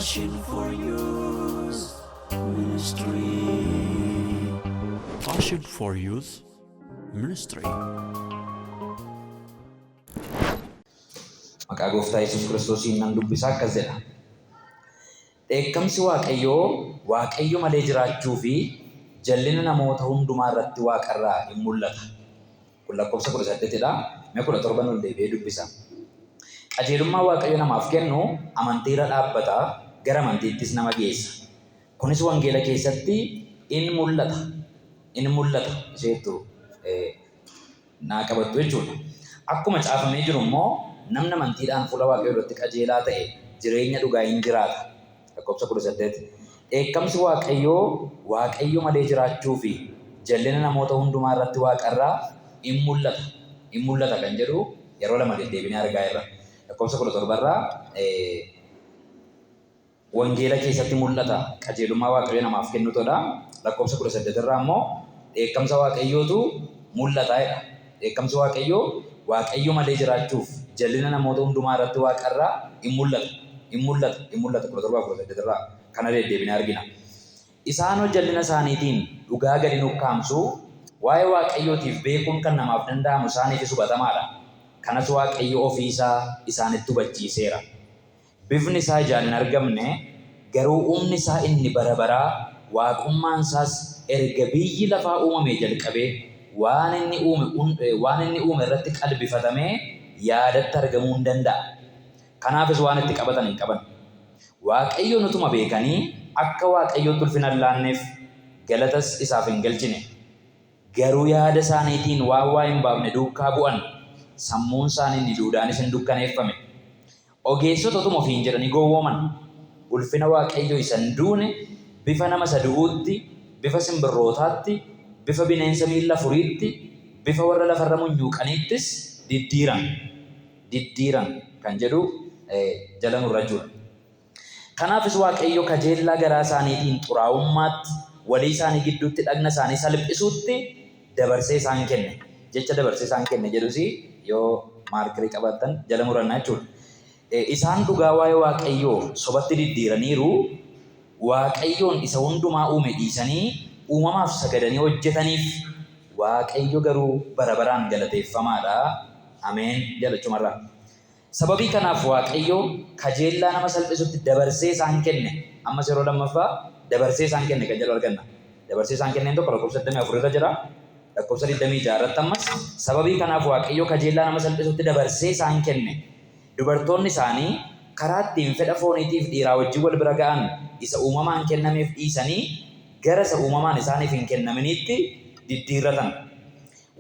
Passion for Youth Ministry. Passion for Youth Ministry. Maqaa Gooftaa Yesuus Kiristoosiin nan dubbisa akkas jedha. Dheekkamsi Waaqayyoo Waaqayyo malee jiraachuu fi jallina namoota hundumaa irratti waaqarraa in mul'ata. Kun lakkoofsa 18 dha. Mee 17 ol deebi'ee dubbisa. Qajeelummaa Waaqayyo namaaf kennu amantii irra dhaabbata, gara amantiittis nama geessa. Kunis wangeela keessatti in mul'ata. In mul'ata isheettu naa qabattu jechuudha. Akkuma caafamee jiru immoo namni amantiidhaan fuula Waaqayyoo duratti qajeelaa ta'e jireenya dhugaa in jiraata. Lakkoofsa 18. Dheekkamsi Waaqayyoo Waaqayyo malee jiraachuu fi jallina namoota hundumaa irratti waaqarraa in mul'ata. In mul'ata kan jedhu yeroo lama deddeebinee argaa jirra. Lakkoofsa 17 irraa wangeela keessatti mul'ata qajeelummaa Waaqayyo namaaf kennutudha. Lakkoofsa 18 irraa immoo dheekkamsa Waaqayyootu mul'ata jedha. Dheekkamsi Waaqayyoo Waaqayyo malee jiraachuuf jallina namoota hundumaa irratti waaqarraa in mul'ata. In mul'ata. In mul'ata 17 18 irraa kana deddeebinee argina. Isaanoo jallina isaaniitiin dhugaa gadi in ukkaamsu, waa'ee Waaqayyootiif beekuun kan namaaf danda'amu isaaniifis hubatamaadha. Kanas Waaqayyo ofii isaa isaanitti hubachiiseera. Bifni isaa ijaan hin argamne, garuu humni isaa inni bara baraa, waaqummaan isaas erga biyyi lafaa uumamee jalqabee waan inni uume waan inni uume irratti qalbifatamee yaadatti argamuu in danda'a. Kanaafis waan itti qabatan hin qaban. Waaqayyoon utuma beekanii akka Waaqayyootti ulfina hin laanneef, galatas isaaf hin galchine. Garuu yaada isaaniitiin waan waa hin baafne duukaa bu'an, sammuun isaanii inni duudaanis in dukkaneeffame. Ogeessota utuma ofiin jedhanii gowwooman. Ulfina Waaqayyoo isa hin duune bifa nama isa du'uutti, bifa simbirrootaatti, bifa bineensa miilla afuriitti, bifa warra lafa irra munyuuqaniittis diddiiran. Diddiiran kan jedhu jala murra jechuudha. Kanaafis Waaqayyo kajeellaa garaa isaaniitiin xuraa'ummaatti, walii isaanii gidduutti dhagna isaanii salphisuutti dabarsee isaan kenne. Jecha dabarsee isaan kenne jedhus yoo maarkirii qabaattan jala muranna jechuudha. Isaan dhugaa waa'ee Waaqayyoo sobatti diddiiraniiru, Waaqayyoon isa hundumaa uume dhiisanii uumamaaf sagadanii hojjetaniif, Waaqayyo garuu bara baraan galateeffamaa dha. Ameen jedha achumarraa. Sababii kanaaf Waaqayyo kajeellaa nama salphisutti dabarsee isaan kenne. Ammas yeroo lammaffaa dabarsee isaan kenne kan jedhu arganna. Dabarsee isaan kenneen tokko lakkoofsa 24 irra jira. Lakkoofsa 26 irratti ammas sababii kanaaf Waaqayyo kajeellaa nama salphisutti dabarsee isaan kenne. Dubartoonni isaanii karaa ittiin fedha fooniitiif dhiiraa wajjin wal bira ga'an isa uumamaan kennameef dhiisanii gara isa uumamaan isaaniif hin kennaminiitti diddiirratan.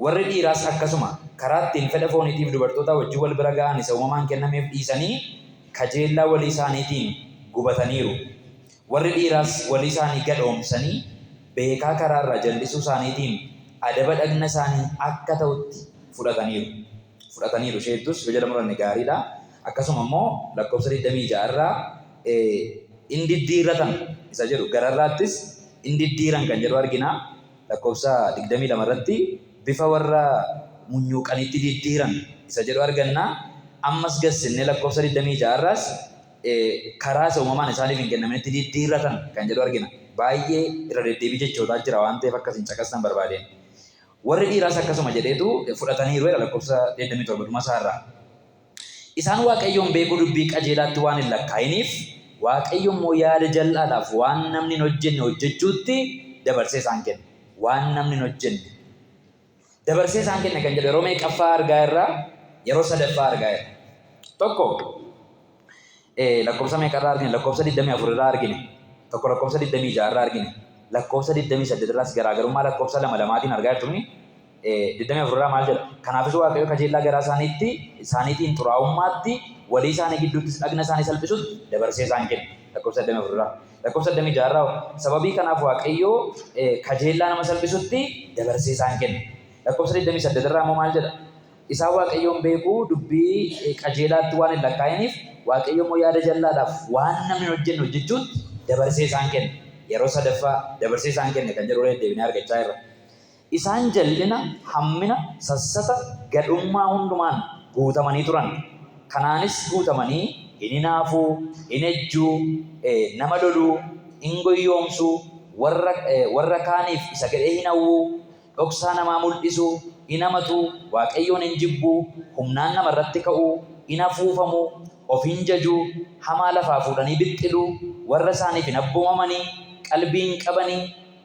Warri dhiiraas akkasuma, karaa ittiin fedha fooniitiif dubartootaa wajjin wal bira ga'an isa uumamaan kennameef dhiisanii kajeellaa walii isaaniitiin gubataniiru. Warri dhiiraas walii isaanii gadhoomsanii beekaa karaa irraa jal'isuu isaaniitiin adaba dhagna isaanii akka ta'utti fudhataniiru. Fudhataniiru ishee jettus yoo jala muranne gaariidha. Akkasuma immoo lakkoofsa 26 irraa in diddiirratan isa jedhu gararraattis in diddiiran kan jedhu argina. Lakkoofsa 22 irratti bifa warra munyuuqaniitti diddiiran isa jedhu arganna. Ammas gad sinnee lakkoofsa 26 irraas karaa isa uumamaan isaaniif hin kennaminitti diddiirratan kan jedhu argina. Baay'ee irra deddeebii jechootaa jira waan ta'eef akka isin caqastan barbaadeen. Warri dhiiraas akkasuma jedheetu fudhataniiru jedha lakkoofsa 27 dhuma isaa irraa. Isaan Waaqayyoon beekuu dubbii qajeelaatti waan hin lakkaa'iniif, Waaqayyo immoo yaada jal'aadhaaf waan namni hin hojjenne hojjechuutti dabarsee isaan kenne. Waan namni hin hojjenne. Dabarsee isaan kenne kan jedhu yeroo meeqaffaa argaa irraa? Yeroo sadaffaa argaa irra. Tokko lakkoofsa meeqarraa argine? Lakkoofsa 24 irraa argine. Tokko lakkoofsa 26 irraa argine. Lakkoofsa 28 irraas garaagarummaa lakkoofsa lama lamaatiin argaa jirtu. 24 irraa maal jedha? Kanaafis Waaqayyo kajeellaa garaa isaaniitti, isaaniitiin xuraa'ummaatti, walii isaanii gidduuttis dhagna isaanii salphisutti dabarsee isaan kenne. Lakkoofsa 24 irraa. Lakkoofsa 26 irraa sababii kanaaf Waaqayyo kajeellaa nama salphisutti dabarsee isaan kenne. Lakkoofsa 28 irraa immoo maal jedha? Isaan Waaqayyoon beekuu dubbii qajeelaatti waan hin lakkaa'iniif Waaqayyo immoo yaada jallaadhaaf waan namni hin hojjenne hojjechuutti dabarsee isaan kenne. Yeroo sadaffaa dabarsee isaan kenne kan jedhu irra deddeebinee argachaa jirra. Isaan jal'ina, hammina, sassata, gadhummaa hundumaan guutamanii turan. Kanaanis guutamanii hin hinaafuu, hin ejjuu, nama loluu, hin goyyoomsuu, warra kaaniif isa gadhee hin hawwuu, dhoksaa namaa mul'isuu, hin hamatuu, Waaqayyoon hin jibbuu, humnaan nama irratti ka'uu, hin afuufamuu, of hin jajuu, hamaa lafaa fuudhanii bixxiluu, warra isaaniif hin abboomamanii, qalbii hin qabanii,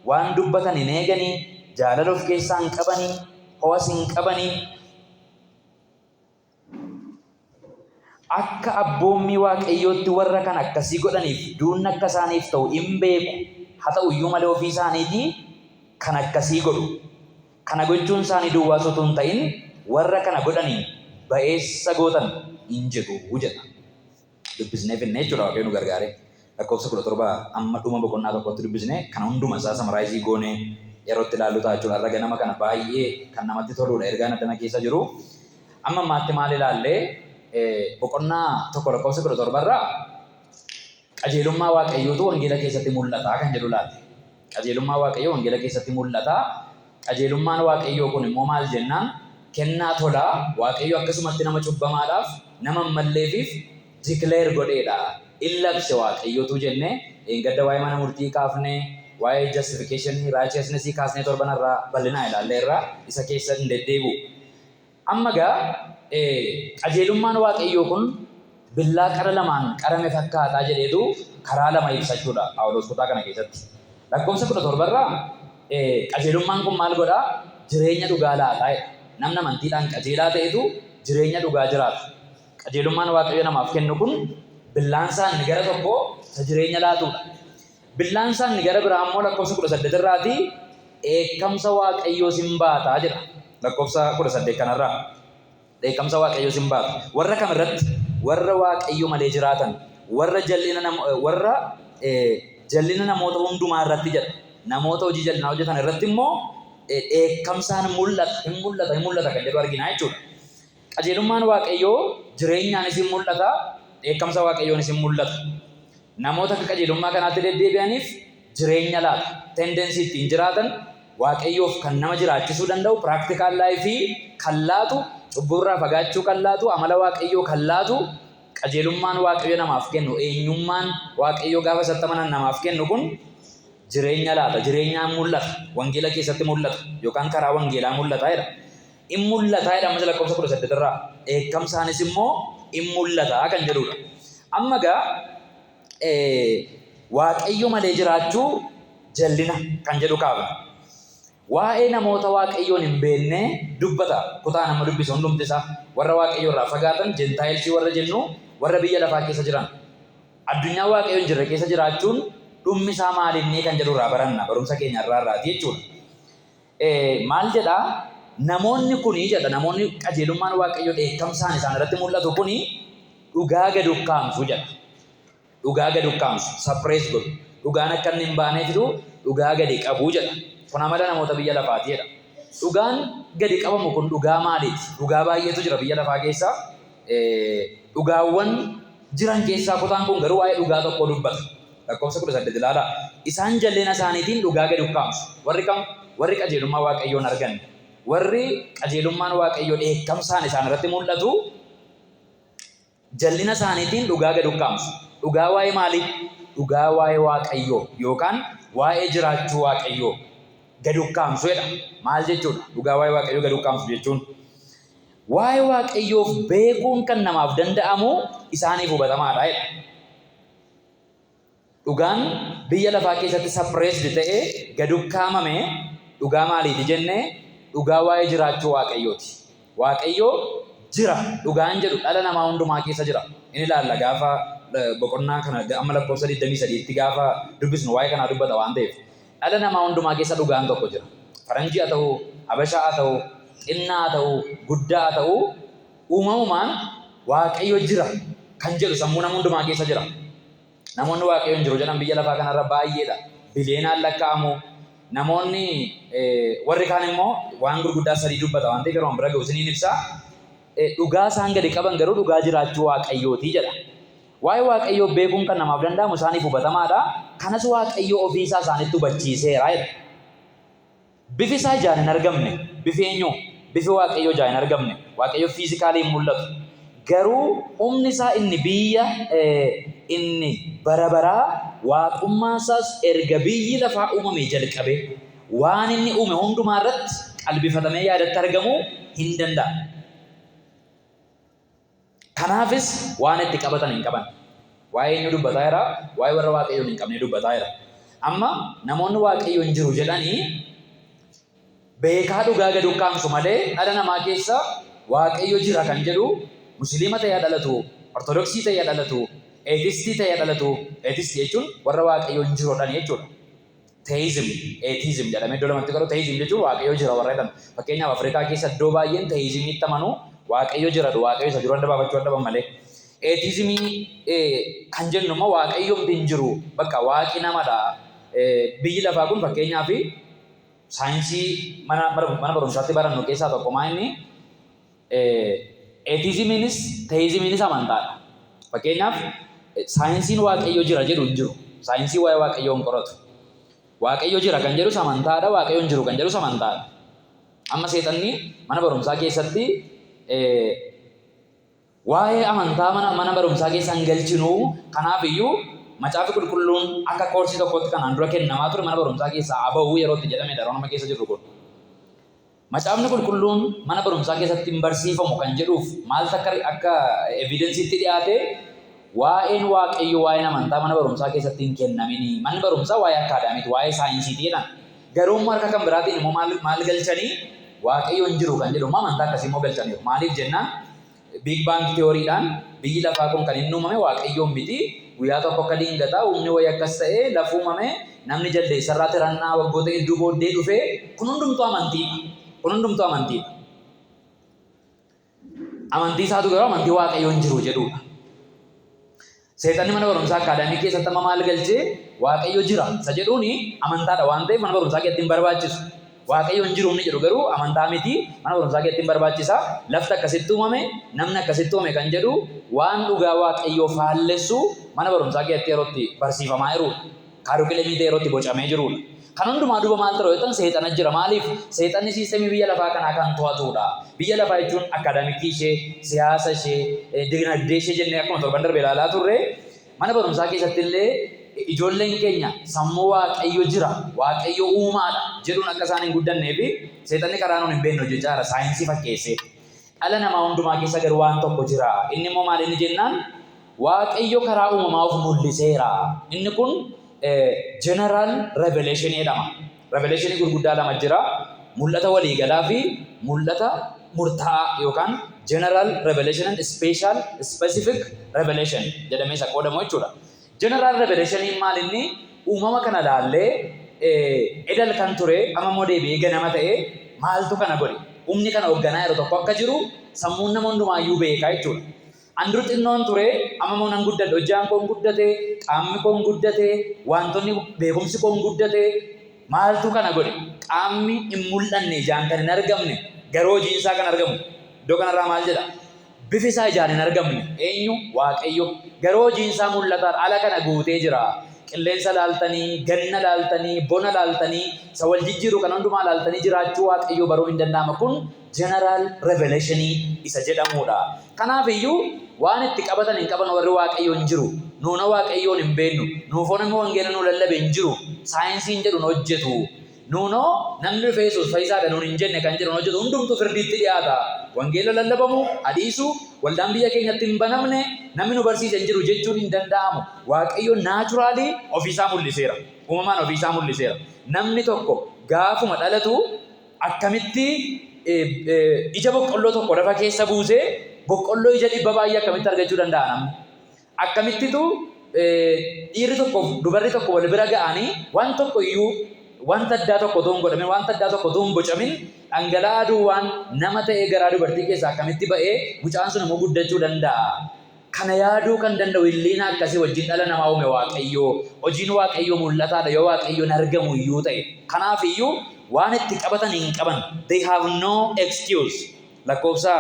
waan dubbatan hin eeganii, jaalala of keessaa hin qabanii, ho'as hin qabanii. Akka abboommii Waaqayyootti warra kan akkasii godhaniif duunni akka isaaniif ta'u in beeku, haa ta'u iyyuu malee ofii isaaniitii kan akkasii godhu. Kana gochuun isaanii duwwaas utuu hin ta'in, warra kana godhaniin ba'eessa gootan in jedhu jedha. Dubbisnee finne jechuudha Waaqayyo nu gargaaree. Lakkoofsa 17 amma dhuma boqonnaa tokkotti dubbisne kana hunduma isaa summarize goonee yeroo itti ilaallu ta'a jechuudha. Har'a ganama kana baay'ee kan namatti toludha ergaan addana keessa jiru. Amma ammaatti maal ilaallee? Boqonnaa 1 lakkoofsa 17 irraa qajeelummaa Waaqayyootu wangeela keessatti mul'ata kan jedhu ilaalle. Qajeelummaa Waaqayyoo wangeela keessatti mul'ata. Qajeelummaan Waaqayyoo kun immoo maal jennaan? Kennaa tolaa Waaqayyo akkasumatti nama cubbamaadhaaf, nama hin malleefiif declare godheedha. In labse Waaqayyotu jenne. Dheengadda waa'ee mana murtii kaafne, waa'ee justification, righteousness kaasnee torban irraa bal'inaan ilaalleerra, isa keessa hin deddeebi'u. Amma egaa qajeelummaan Waaqayyoo kun billaa qara lamaan qarame fakkaataa jedheetu karaa lama ibsa jechuudha Phaawulos kutaa kana keessatti. Lakkoofsa 17 irraa qajeelummaan kun maal godhaa? Jireenya dhugaa laataa jedha. Namni amantiidhaan qajeelaa ta'etu jireenya dhugaa jiraata. Qajeelummaan Waaqayyo namaaf kennu kun billaan isaa inni gara tokkoo isa jireenya laatudha. Billaan isaa inni gara biraa immoo lakkoofsa 18 irraatii dheekkamsa Waaqayyoo sin baata jedha. Lakkoofsa 18 kanarraa. Dheekkamsa Waaqayyoo sin baata. Warra kam irratti? Warra Waaqayyo malee jiraatan, warra jal'ina warra jal'ina namoota hundumaa irratti jedha. Namoota hojii jal'inaa hojjetan irratti immoo dheekkamsaan mul'ata, hin mul'ata, hin mul'ata kan jedhu argina jechuudha. Qajeelummaan Waaqayyoo jireenyaanis hin mul'ata, dheekkamsa Waaqayyoonis hin mul'ata. Namoota akka qajeelummaa kanaatti deddeebi'aniif jireenya laata. Tendency ittiin jiraatan, Waaqayyoof kan nama jiraachisuu danda'u, practical life kan laatu, cubbuurraa fagaachuu kan laatu, amala Waaqayyoo kan laatu, qajeelummaan Waaqayyo namaaf kennu, eenyummaan Waaqayyoo gaafa isatti amanan namaaf kennu kun jireenya laata, jireenyaan mul'ata, wangeela keessatti mul'ata yookaan karaa wangeelaa mul'ata jedha. In mul'ata jedha ammas lakkoofsa 18 irraa. Dheekkamsaanis immoo in mul'ata kan jedhudha. Amma egaa Waaqayyo malee jiraachuu jallina kan jedhu kaafna. Waa'ee namoota Waaqayyoon hin beeknee dubbata kutaan amma dubbisu hundumti isaa. Warra Waaqayyo irraa fagaatan, Gentiles warra jennu, warra biyya lafaa keessa jiran. Addunyaa Waaqayyo hin jirre keessa jiraachuun dhummi isaa maalinni kan jedhu irraa baranna barumsa keenya irraa irraati jechuudha. Maal jedha? Namoonni kuni jedha, namoonni qajeelummaan Waaqayyoo dheekkamsaan isaan irratti mul'atu kuni dhugaa gad ukkaamsu jedha. Dhugaa gad ukkaamsu, suppress godhu. Dhugaan akka inni hin baaneefitu dhugaa gadi qabu jedha. Kun amala namoota biyya lafaati jedha. Dhugaan gadi qabamu kun dhugaa maaliiti? Dhugaa baay'eetu jira biyya lafaa keessa. Dhugaawwan jiran keessaa kutaan kun garuu waa'ee dhugaa tokkoo dubbata. Lakkoofsa 18 ilaalaa. Isaan jal'ina isaaniitiin dhugaa gadi ukkaamsu. Warri kam? Warri qajeelummaa Waaqayyoo hin arganne. Warri qajeelummaan Waaqayyoo dheekkamsaan isaan irratti mul'atu jal'ina isaaniitiin dhugaa gadi ukkaamsu. Dhugaa waa'ee maalii? Dhugaa waa'ee Waaqayyoo yookaan waa'ee jiraachuu Waaqayyoo gadi ukkaamsu jedha. Maal jechuudha? Dhugaa waa'ee Waaqayyoo gadi ukkaamsu jechuun. Waa'ee Waaqayyoof beekuun kan namaaf danda'amu isaaniif hubatamaadha jedha. Dhugaan biyya lafaa keessatti suppressed ta'e, gad ukkaamame, dhugaa maaliiti jenne? Dhugaa waa'ee jiraachuu Waaqayyooti. Waaqayyo jira dhugaan jedhu dhala namaa hundumaa keessa jira. In ilaalla gaafa boqonnaa kana amma lakkoofsa 23tti gaafa dubbisnu waa'ee kanaa dubbata waan ta'eef. Dhala namaa hundumaa keessa dhugaan tokko jira. Faranjii haa ta'u, Habashaa haa ta'u, xinnaa haa ta'u, guddaa haa ta'u, uumamumaan Waaqayyo jira kan jedhu sammuu nama hundumaa keessa jira. Namoonni Waaqayyo hin jiru jedhan biyya lafaa kanarra baay'eedha. Biliyeenaan lakkaa'amu. Namoonni warri kaan immoo waan gurguddaa sadii dubbata waan ta'eef yeroo bira ga'u isiniin ibsa. Dhugaa isaan gadi qaban garuu dhugaa jiraachuu Waaqayyooti jedha. Waa'ee Waaqayyoo beekuun kan namaaf danda'amu isaaniif hubatamaadha. Kanas Waaqayyo ofii isaa isaanitti hubachiiseera jedha. Bifi isaa ijaan hin argamne. Bifi eenyuu? Bifi Waaqayyoo ijaan hin argamne. Waaqayyo physically hin mul'atu. Garuu humni isaa inni biyya inni bara baraa waaqummaan isaas erga biyyi lafaa uumamee jalqabe waan inni uume hundumaa irratti qalbifatamee yaadatti argamuu hin danda'a. Kanaafis waan itti qabatan hin qaban. Waa'ee eenyuu dubbataa jira? Waa'ee warra Waaqayyoon hin qabnee dubbataa jira. Amma namoonni Waaqayyo hin jiru jedhanii beekaa dhugaa gad ukkaamsu malee dhala namaa keessa Waaqayyo jira kan jedhu Musliima ta'ee haa dhalatu, Ortodoksii ta'ee haa dhalatu, Eetistii ta'ee haa dhalatu. Eetistii jechuun warra Waaqayyo hin jiru jedhanii jechuudha. Theism, atheism jedhamee iddoo lamatti garuu theism jechuun Waaqayyo jira warra jedhan. Fakkeenyaaf Afrikaa keessa iddoo baay'een theismiitti amanu, Waaqayyo jira, Waaqayyo isa jiru adda baafachuu dadhaban malee. Atheismii kan jennu immoo Waaqayyomti hin jiru, bakka Waaqi namadha. Biyyi lafaa kun fakkeenyaaf saayinsii mana mana barumsaatti barannu keessaa tokko maa inni atheismiinis theismiinis amantaadha. Fakkeenyaaf saayinsiin Waaqayyo jira jedhu hin jiru. Saayinsii waa'ee Waaqayyoo hin qoratu. Waaqayyo jira kan jedhus amantaadha, Waaqayyo hin jiru kan jedhus amantaadha. Amma seexanni mana barumsaa keessatti waa'ee amantaa mana mana barumsaa keessa hin galchinu, kanaaf iyyuu Macaafi Qulqulluun akka koorsii tokkotti kanaan dura kennamaa ture mana barumsaa keessaa haa ba'u yeroo itti jedhamedha yeroo nama keessa jirru kun. Macaafni Qulqulluun mana barumsaa keessatti hin barsiifamu kan jedhuuf maaltu akka akka evidensiitti dhiyaate? Waa'een Waaqayyoo, waa'een amantaa mana barumsaa keessatti hin kennamini. Manni barumsaa waa'ee akkaadaamiiti, waa'ee saayinsiiti jedhan. Garuu immoo harka kan biraatiin immoo maal maal galchanii? Waaqayyo hin jiru kan jedhu immoo amantaa akkasii immoo galchaniiru. Maaliif jennaan Big Bang theory-dhaan biyyi lafaa kun kan inni uumame Waaqayyoon miti. Guyyaa tokko akka diingataa humni wayii akkas ta'ee lafa uumame, namni jaldeessarraa tirannaa waggoota hedduu booddee dhufe. Kun hundumtuu amantiidha. Kun hundumtuu amantiidha. Amantii isaatu garuu amantii Waaqayyo hin jiru jedhudha. Seexanni mana barumsaa akkaadaamii keessatti amma maal galchee? Waaqayyo jira isa jedhuun amantaadha waan ta'eef mana barumsaa keessatti hin barbaachisu. Waaqayyo hin jiru inni jedhu garuu amantaa miti, mana barumsaa keessatti hin barbaachisa. Lafti akkasitti uumame, namni akkasitti uumame kan jedhu waan dhugaa Waaqayyoo faallessu mana barumsaa keessatti yeroo itti barsiifamaa jirudha. Kaarikulemii ta'ee yeroo itti bocamee jirudha. Kan hundumaa duuba maaltu jira yoo jettan seexana jira. Maaliif? Seexanni siistemii biyya lafaa kanaa kan to'atudha. Biyya lafaa jechuun akkaadaamikii ishee, siyaasa ishee, dinagdee ishee jennee akkuma torban darbe ilaalaa turre, mana barumsaa keessatti illee ijoolleen keenya sammuu Waaqayyo jira, Waaqayyo uumaadha jedhuun akka isaan hin guddannee fi seexanni karaa nuun hin beekne hojjechaa jira saayinsii fakkeessee. Dhala namaa hundumaa keessa garuu waan tokko jira. Inni immoo maal inni jennaan Waaqayyo karaa uumamaa of mul'iseera. Inni kun general revelation jedhama. Revelation gurguddaa lama jira. Mul'ata waliigalaa fi mul'ata murtaa'aa yookaan general revelation and special specific revelation jedhamee isa qoodamu jechuudha. General revelation maal inni? Uumama kana laallee edal kan ture amma immoo deebi'ee ganama ta'e maaltu kana godhe? Humni kana hoogganaa yeroo tokko akka jiru sammuun nama hundumaayyuu beeka jechuudha. An dur xinnoon ture, amma immoo nan guddadhe. Hojjaan koon guddate, qaamni koon guddate, wantoonni beekumsi koon guddate. Maaltu kana godhe? Qaamni hin mul'anne, ijaan kan hin argamne, garuu hojiin isaa kan argamu. Iddoo kanarraa maal jedha? Bifi isaa ijaan hin argamne. Eenyu? Waaqayyo. Garuu hojiin isaa mul'ataadha. Ala kana guutee jira. Qilleensa laaltanii, ganna laaltanii, bona laaltanii, isa wal jijjiiru kan hundumaa laaltanii jiraachuu Waaqayyoo baruu hin danda'ama. Kun general revelation isa jedhamuudha. Kanaaf iyyuu waan itti qabatan hin qaban warri Waaqayyo hin jiru. Nuunoo Waaqayyoon hin beeknu. Nuufoo namni wangeela nuu lallabe hin jiru. Saayinsiin jedhu hin hojjetu. Nuunoo namni dhufee Yesuus fayyisaadha nuun hin jenne kan jedhu hin hojjetu. Hundumtuu firdiitti dhiyaata. Wangeela lallabamu, adiisu, waldaan biyya keenyatti hin banamne, namni nu barsiise hin jiru jechuun hin danda'amu. Waaqayyo naturally ofiisaa mul'iseera. Uumamaan ofiisaa mul'iseera. Namni tokko gaafuma dhalatu akkamitti ija boqqolloo tokko lafa keessa buusee boqqolloo ija dhibba baay'ee akkamitti argachuu danda'a namni? Akkamittitu dhiirri tokkoof dubarri tokko wal bira ga'anii waan tokko iyyuu, wanta addaa tokko utuu hin godhamin, wanta addaa tokko utuu hin bocamin, dhangala'aa duwwaan nama ta'ee garaa dubartii keessaa akkamitti ba'ee mucaan sun immoo guddachuu danda'a? Kana yaaduu kan danda'u hilliina akkasii wajjin dhala namaa uume Waaqayyo. Hojiin Waaqayyoo mul'ataadha yoo Waaqayyo hin argamu iyyuu ta'e. Kanaaf iyyuu waan itti qabatan hin qaban. They have no excuse. Lakkoofsa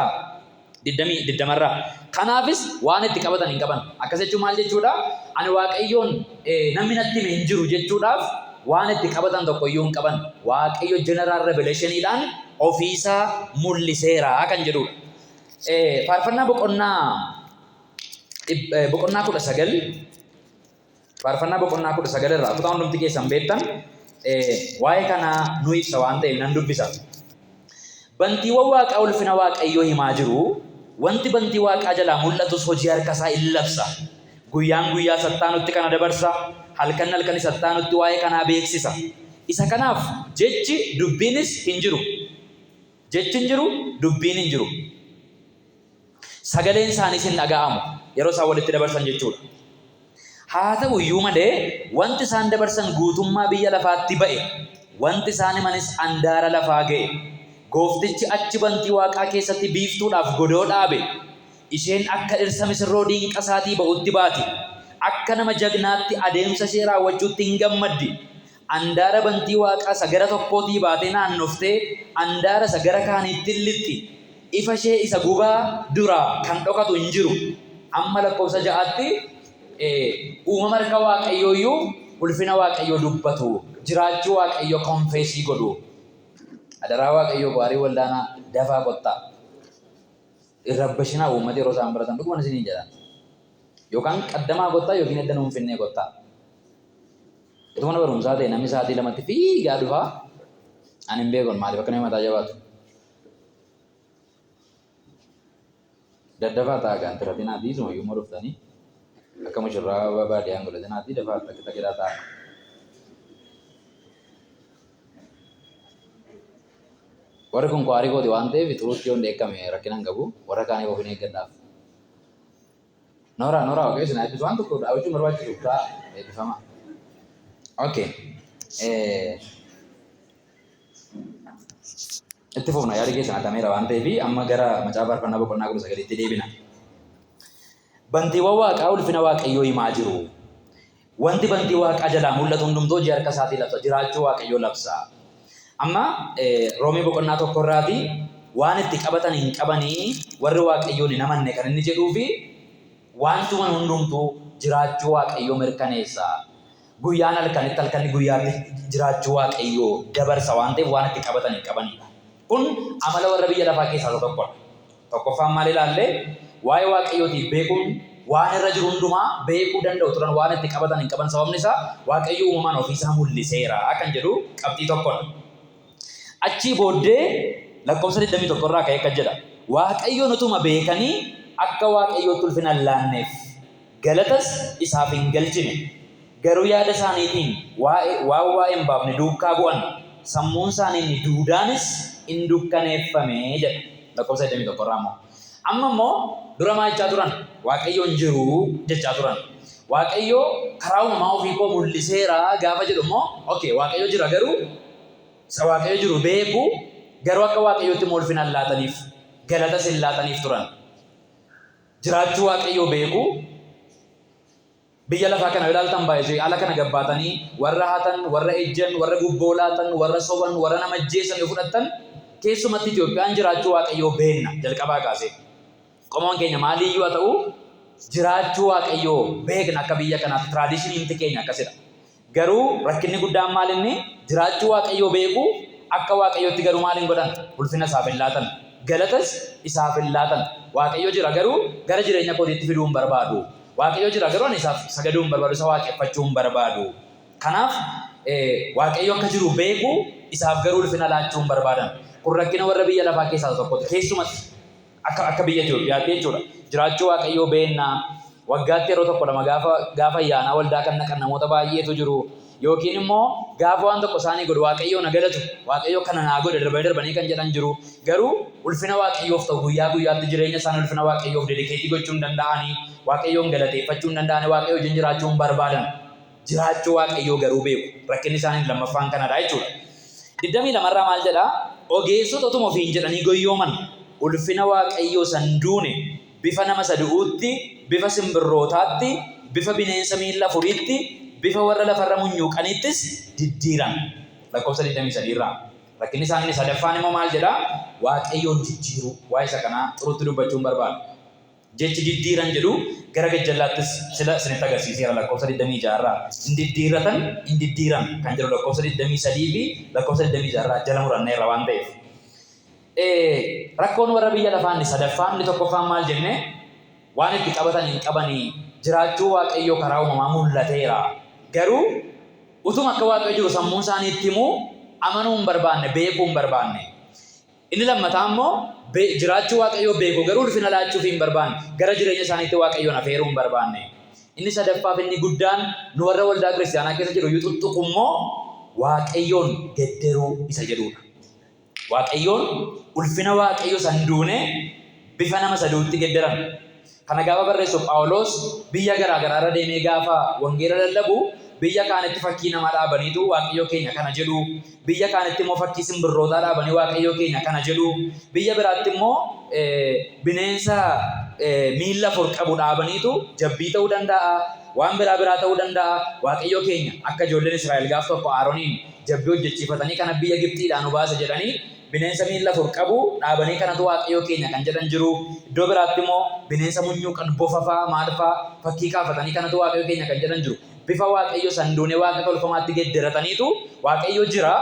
20 irraa. Kanaafis waan itti qabatan hin qaban. Akkas jechuun maal jechuudha? Ani Waaqayyoon namni natti hime hin jiru jechuudhaaf waan itti qabatan tokko iyyuu hin qaban. Waaqayyo general revelationiidhaan ofiisaa mul'iseera kan jedhudha. Faarfannaa boqonnaa boqonnaa 19, Faarfannaa boqonnaa 19 irraa kutaa hundumti keessan beektan waa'ee kanaa nu ibsa waan ta'eef nan dubbisa. Bantiiwwan waaqaa ulfina Waaqayyoo himaa jiru, wanti bantii waaqaa jalaa mul'atus hojii harka isaa in labsa. Guyyaan guyyaa isa itti aanutti kana dabarsa, halkan halkan isa itti aanutti waa'ee kanaa beeksisa. Isa kanaaf jechi, dubbiinis hin jiru. Jechi hin jiru, dubbiin hin jiru. Sagaleen isaaniis hin dhaga'amu yeroo isaan walitti dabarsan jechuudha. Haa ta'u iyyuu malee wanti isaan dabarsan guutummaa biyya lafaatti ba'e, wanti isaan himanis andaara lafaa ga'e. Gooftichi achi bantii waaqaa keessatti biiftuudhaaf godoo dhaabe. Isheen akka dhirsa misirroo diinqa isaatii ba'utti baati. Akka nama jagnaatti adeemsa ishee raawwachuutti in gammaddi. Andaara bantii waaqaa isa gara tokkootii baatee naannoftee andaara isa gara kaaniitti in lixxi. Ifa ishee isa gubaa duraa kan dhokatu hin jiru. Amma lakkoofsa 6tti uumama harka Waaqayyoo iyyuu ulfina Waaqayyoo dubbatu, jiraachuu Waaqayyoo confess godhu. Adaraa Waaqayyoo kwaarii waldaanaa dafaa kottaa. Hin rabbashinaa uummati yeroo isaan baratan dhuguman isiniin jedha. Yookaan qaddamaa kottaa yookiin edda nuun finnee kottaa. Utuu mana barumsaa ta'e namni sa'aatii 2tti fiigaa dhufaa. Ani hin beeku maaliif akka namni mataa jabaatu. Daddafaa ta'a gaan tiratinaatii isuma iyyuu dhuftanii akka mushurraa baadiyaan godhatinaatii dafaa takka takka ta'a. Warri kun kwaarii kooti waan ta'eef xuruutti yoon dheekkame rakkina hin qabu. Warra kaaniif of hin eeggadhaaf. Nooraa nooraa waaqayyo isin haa eebbisu. Waan tokko dhaabachuu hin barbaachisu. Ta'a eebbifama. Okay. Itti fufna yaadi keessan hatameera waan ta'eef amma gara macaafa faarfannaa boqonnaa 19tti deebina. Bantiiwwan waaqaa ulfina Waaqayyoo himaa jiru. Wanti bantii waaqaa jalaa mul'atu hundumtuu hojii harka isaatii labsa, jiraachuu Waaqayyoo labsa. Amma Roomee boqonnaa 1 irraati waan itti qabatan hin qabanii warri Waaqayyoon hin amanne kan inni jedhuu fi wantuman hundumtuu jiraachuu Waaqayyoo mirkaneessa. Guyyaan halkanitti, halkanni guyyaatti jiraachuu Waaqayyoo dabarsa waan ta'eef waan itti qabatan hin qabanidha. Kun amala warra biyya lafaa keessaa isa tokkodha. Tokkoffaan maal ilaalle? Waa'ee Waaqayyootiif beekuun waan irra jiru hundumaa beekuu danda'u turan waan itti qabatan hin qaban sababni isaa Waaqayyo uumamaan ofii isaa mul'iseera kan jedhu qabxii tokkodha. Achii booddee lakkoofsa 21 irraa ka'ee akkas jedha. Waaqayyoon utuma beekanii akka Waaqayyootti ulfina hin laanneef. Galatas isaaf hin galchine. Garuu yaada isaaniitiin waa'ee waan waa'ee hin baafne duukkaa bu'an, sammuun isaanii inni duudaanis in dukkaneeffame jedha. Lakkoofsa 21 irraa immoo. Amma immoo dura maal jechaa turan? Waaqayyo hin jiru jechaa turan. Waaqayyo karaa uumamaa ofii koo mul'iseera gaafa jedhu immoo okay Waaqayyo jira garuu isa Waaqayyo jiru beeku garuu akka Waaqayyootti immoo ulfina hin laataniif galatas hin laataniif turan. Jiraachuu Waaqayyoo beeku. Biyya lafaa kana yoo ilaaltan baay'isee ala kana gabbaatanii warra hatan, warra ejjan, warra gubboo laatan, warra soban, warra nama ajjeesan yoo fudhattan keessumatti Itoophiyaan jiraachuu Waaqayyoo beenna jalqabaa kaasee. Qomoon keenya maaliyyuu haa ta'u jiraachuu Waaqayyoo beekna akka biyya kanaatti tiraadishiniimti keenya akkasidha. Garuu rakkinni guddaan maal inni? Jiraachuu Waaqayyoo beeku, akka Waaqayyootti garuu maal hin godhan? Ulfina isaaf hin laatan. Galatas isaaf hin laatan. Waaqayyo jira garuu gara jireenya kootiitti fiduu hin barbaadu. Waaqayyo jira garuu ani isaaf sagaduu hin barbaadu, isa waaqeffachuu hin barbaadu. Kanaaf Waaqayyo akka jiru beeku, isaaf garuu ulfina laachuu hin barbaadan. Kun rakkina warra biyya lafaa keessaa isa tokkooti. Keessumatti Akka akka biyya Itoophiyaatti jechuudha. Jiraachuu Waaqayyoo beenna. Waggaatti yeroo tokko lama gaafa gaafa ayyaanaa waldaa kan dhaqan namoota baay'eetu jiru. Yookiin immoo gaafa waan tokko isaanii godhu Waaqayyoo na galatu, Waaqayyo kana naa godhe darbanii darbanii kan jedhan jiru. Garuu ulfina Waaqayyoof ta'u guyyaa guyyaatti jireenya isaanii ulfina Waaqayyoof dedikeetii gochuu hin danda'anii, Waaqayyoon galateeffachuu hin danda'anii, Waaqayyo wajjin jiraachuu hin barbaadan. Jiraachuu Waaqayyoo garuu beeku. Rakkinni isaanii lammaffaan kanadha jechuudha. 22 irraa maal jedha? Ogeessota utuma ofiin jedhanii goyyooman, ulfina Waaqayyoo isa hin duune bifa nama isa du'uutti, bifa simbirrootaatti, bifa bineensa miilla afuriitti, bifa warra lafa irra munyuuqaniittis diddiiran. Lakkoofsa 23 irraa. Rakkinni isaanii inni sadaffaan immoo maal jedha? Waaqayyoon jijjiiruu. Waa'ee isa kanaa xurutti dubbachuu hin barbaadu. Jechi diddiiran jedhu gara gajjallaattis sila isinitti agarsiiseera lakkoofsa 26 irraa. In diddiirratan, in diddiiran kan jedhu lakkoofsa 23 fi lakkoofsa 26 irraa jala muranneerra waan ta'eef. Rakkoon warra biyya lafaa inni sadaffaan, inni tokkoffaan maal jenne? Waan itti qabatan hin qabanii, jiraachuu Waaqayyoo karaa uumamaa mul'ateera. Garuu utuma akka Waaqayyo jiru sammuun isaanii itti himuu amanuu hin barbaanne, beekuu hin barbaanne. Inni lammataa immoo jiraachuu Waaqayyoo beeku garuu ulfina laachuufii hin barbaanne, gara jireenya isaaniitti Waaqayyoon afeeruu hin barbaanne. Inni sadaffaaf inni guddaan nu warra waldaa kiristiyaanaa keessa jiru iyyuu tuttuqu immoo Waaqayyoon gedderuu isa jedhudha. Waaqayyoon ulfina Waaqayyo isa hin duune bifa nama isa du'utti gedderan. Kana gaafa barreessu Phaawulos biyya garaa garaa irra deemee gaafa wangeela lallabu biyya kaanitti fakkii namaa dhaabaniitu Waaqayyo keenya kana jedhu, biyya kaanitti immoo fakkii simbirrootaa dhaabanii Waaqayyo keenya kana jedhu, biyya biraatti immoo bineensa miilla afur qabu dhaabaniitu jabbii ta'uu danda'a, waan biraa biraa ta'uu danda'a, Waaqayyo keenya akka ijoolleen Israa'el gaaf tokko Aaroniin jabbii hojjechiifatanii kana biyya Gibxiidhaa nu baase jedhanii bineensa miilla afur qabu dhaabanii kanatu Waaqayyo keenya kan jedhan jiru. Iddoo biraatti immoo bineensa munyuuqan bofa faa maal faa fakkii kaafatanii kanatu Waaqayyo keenya kan jedhan jiru. Bifa Waaqayyo san duune Waaqa tolfamaatti gedderataniitu Waaqayyo jira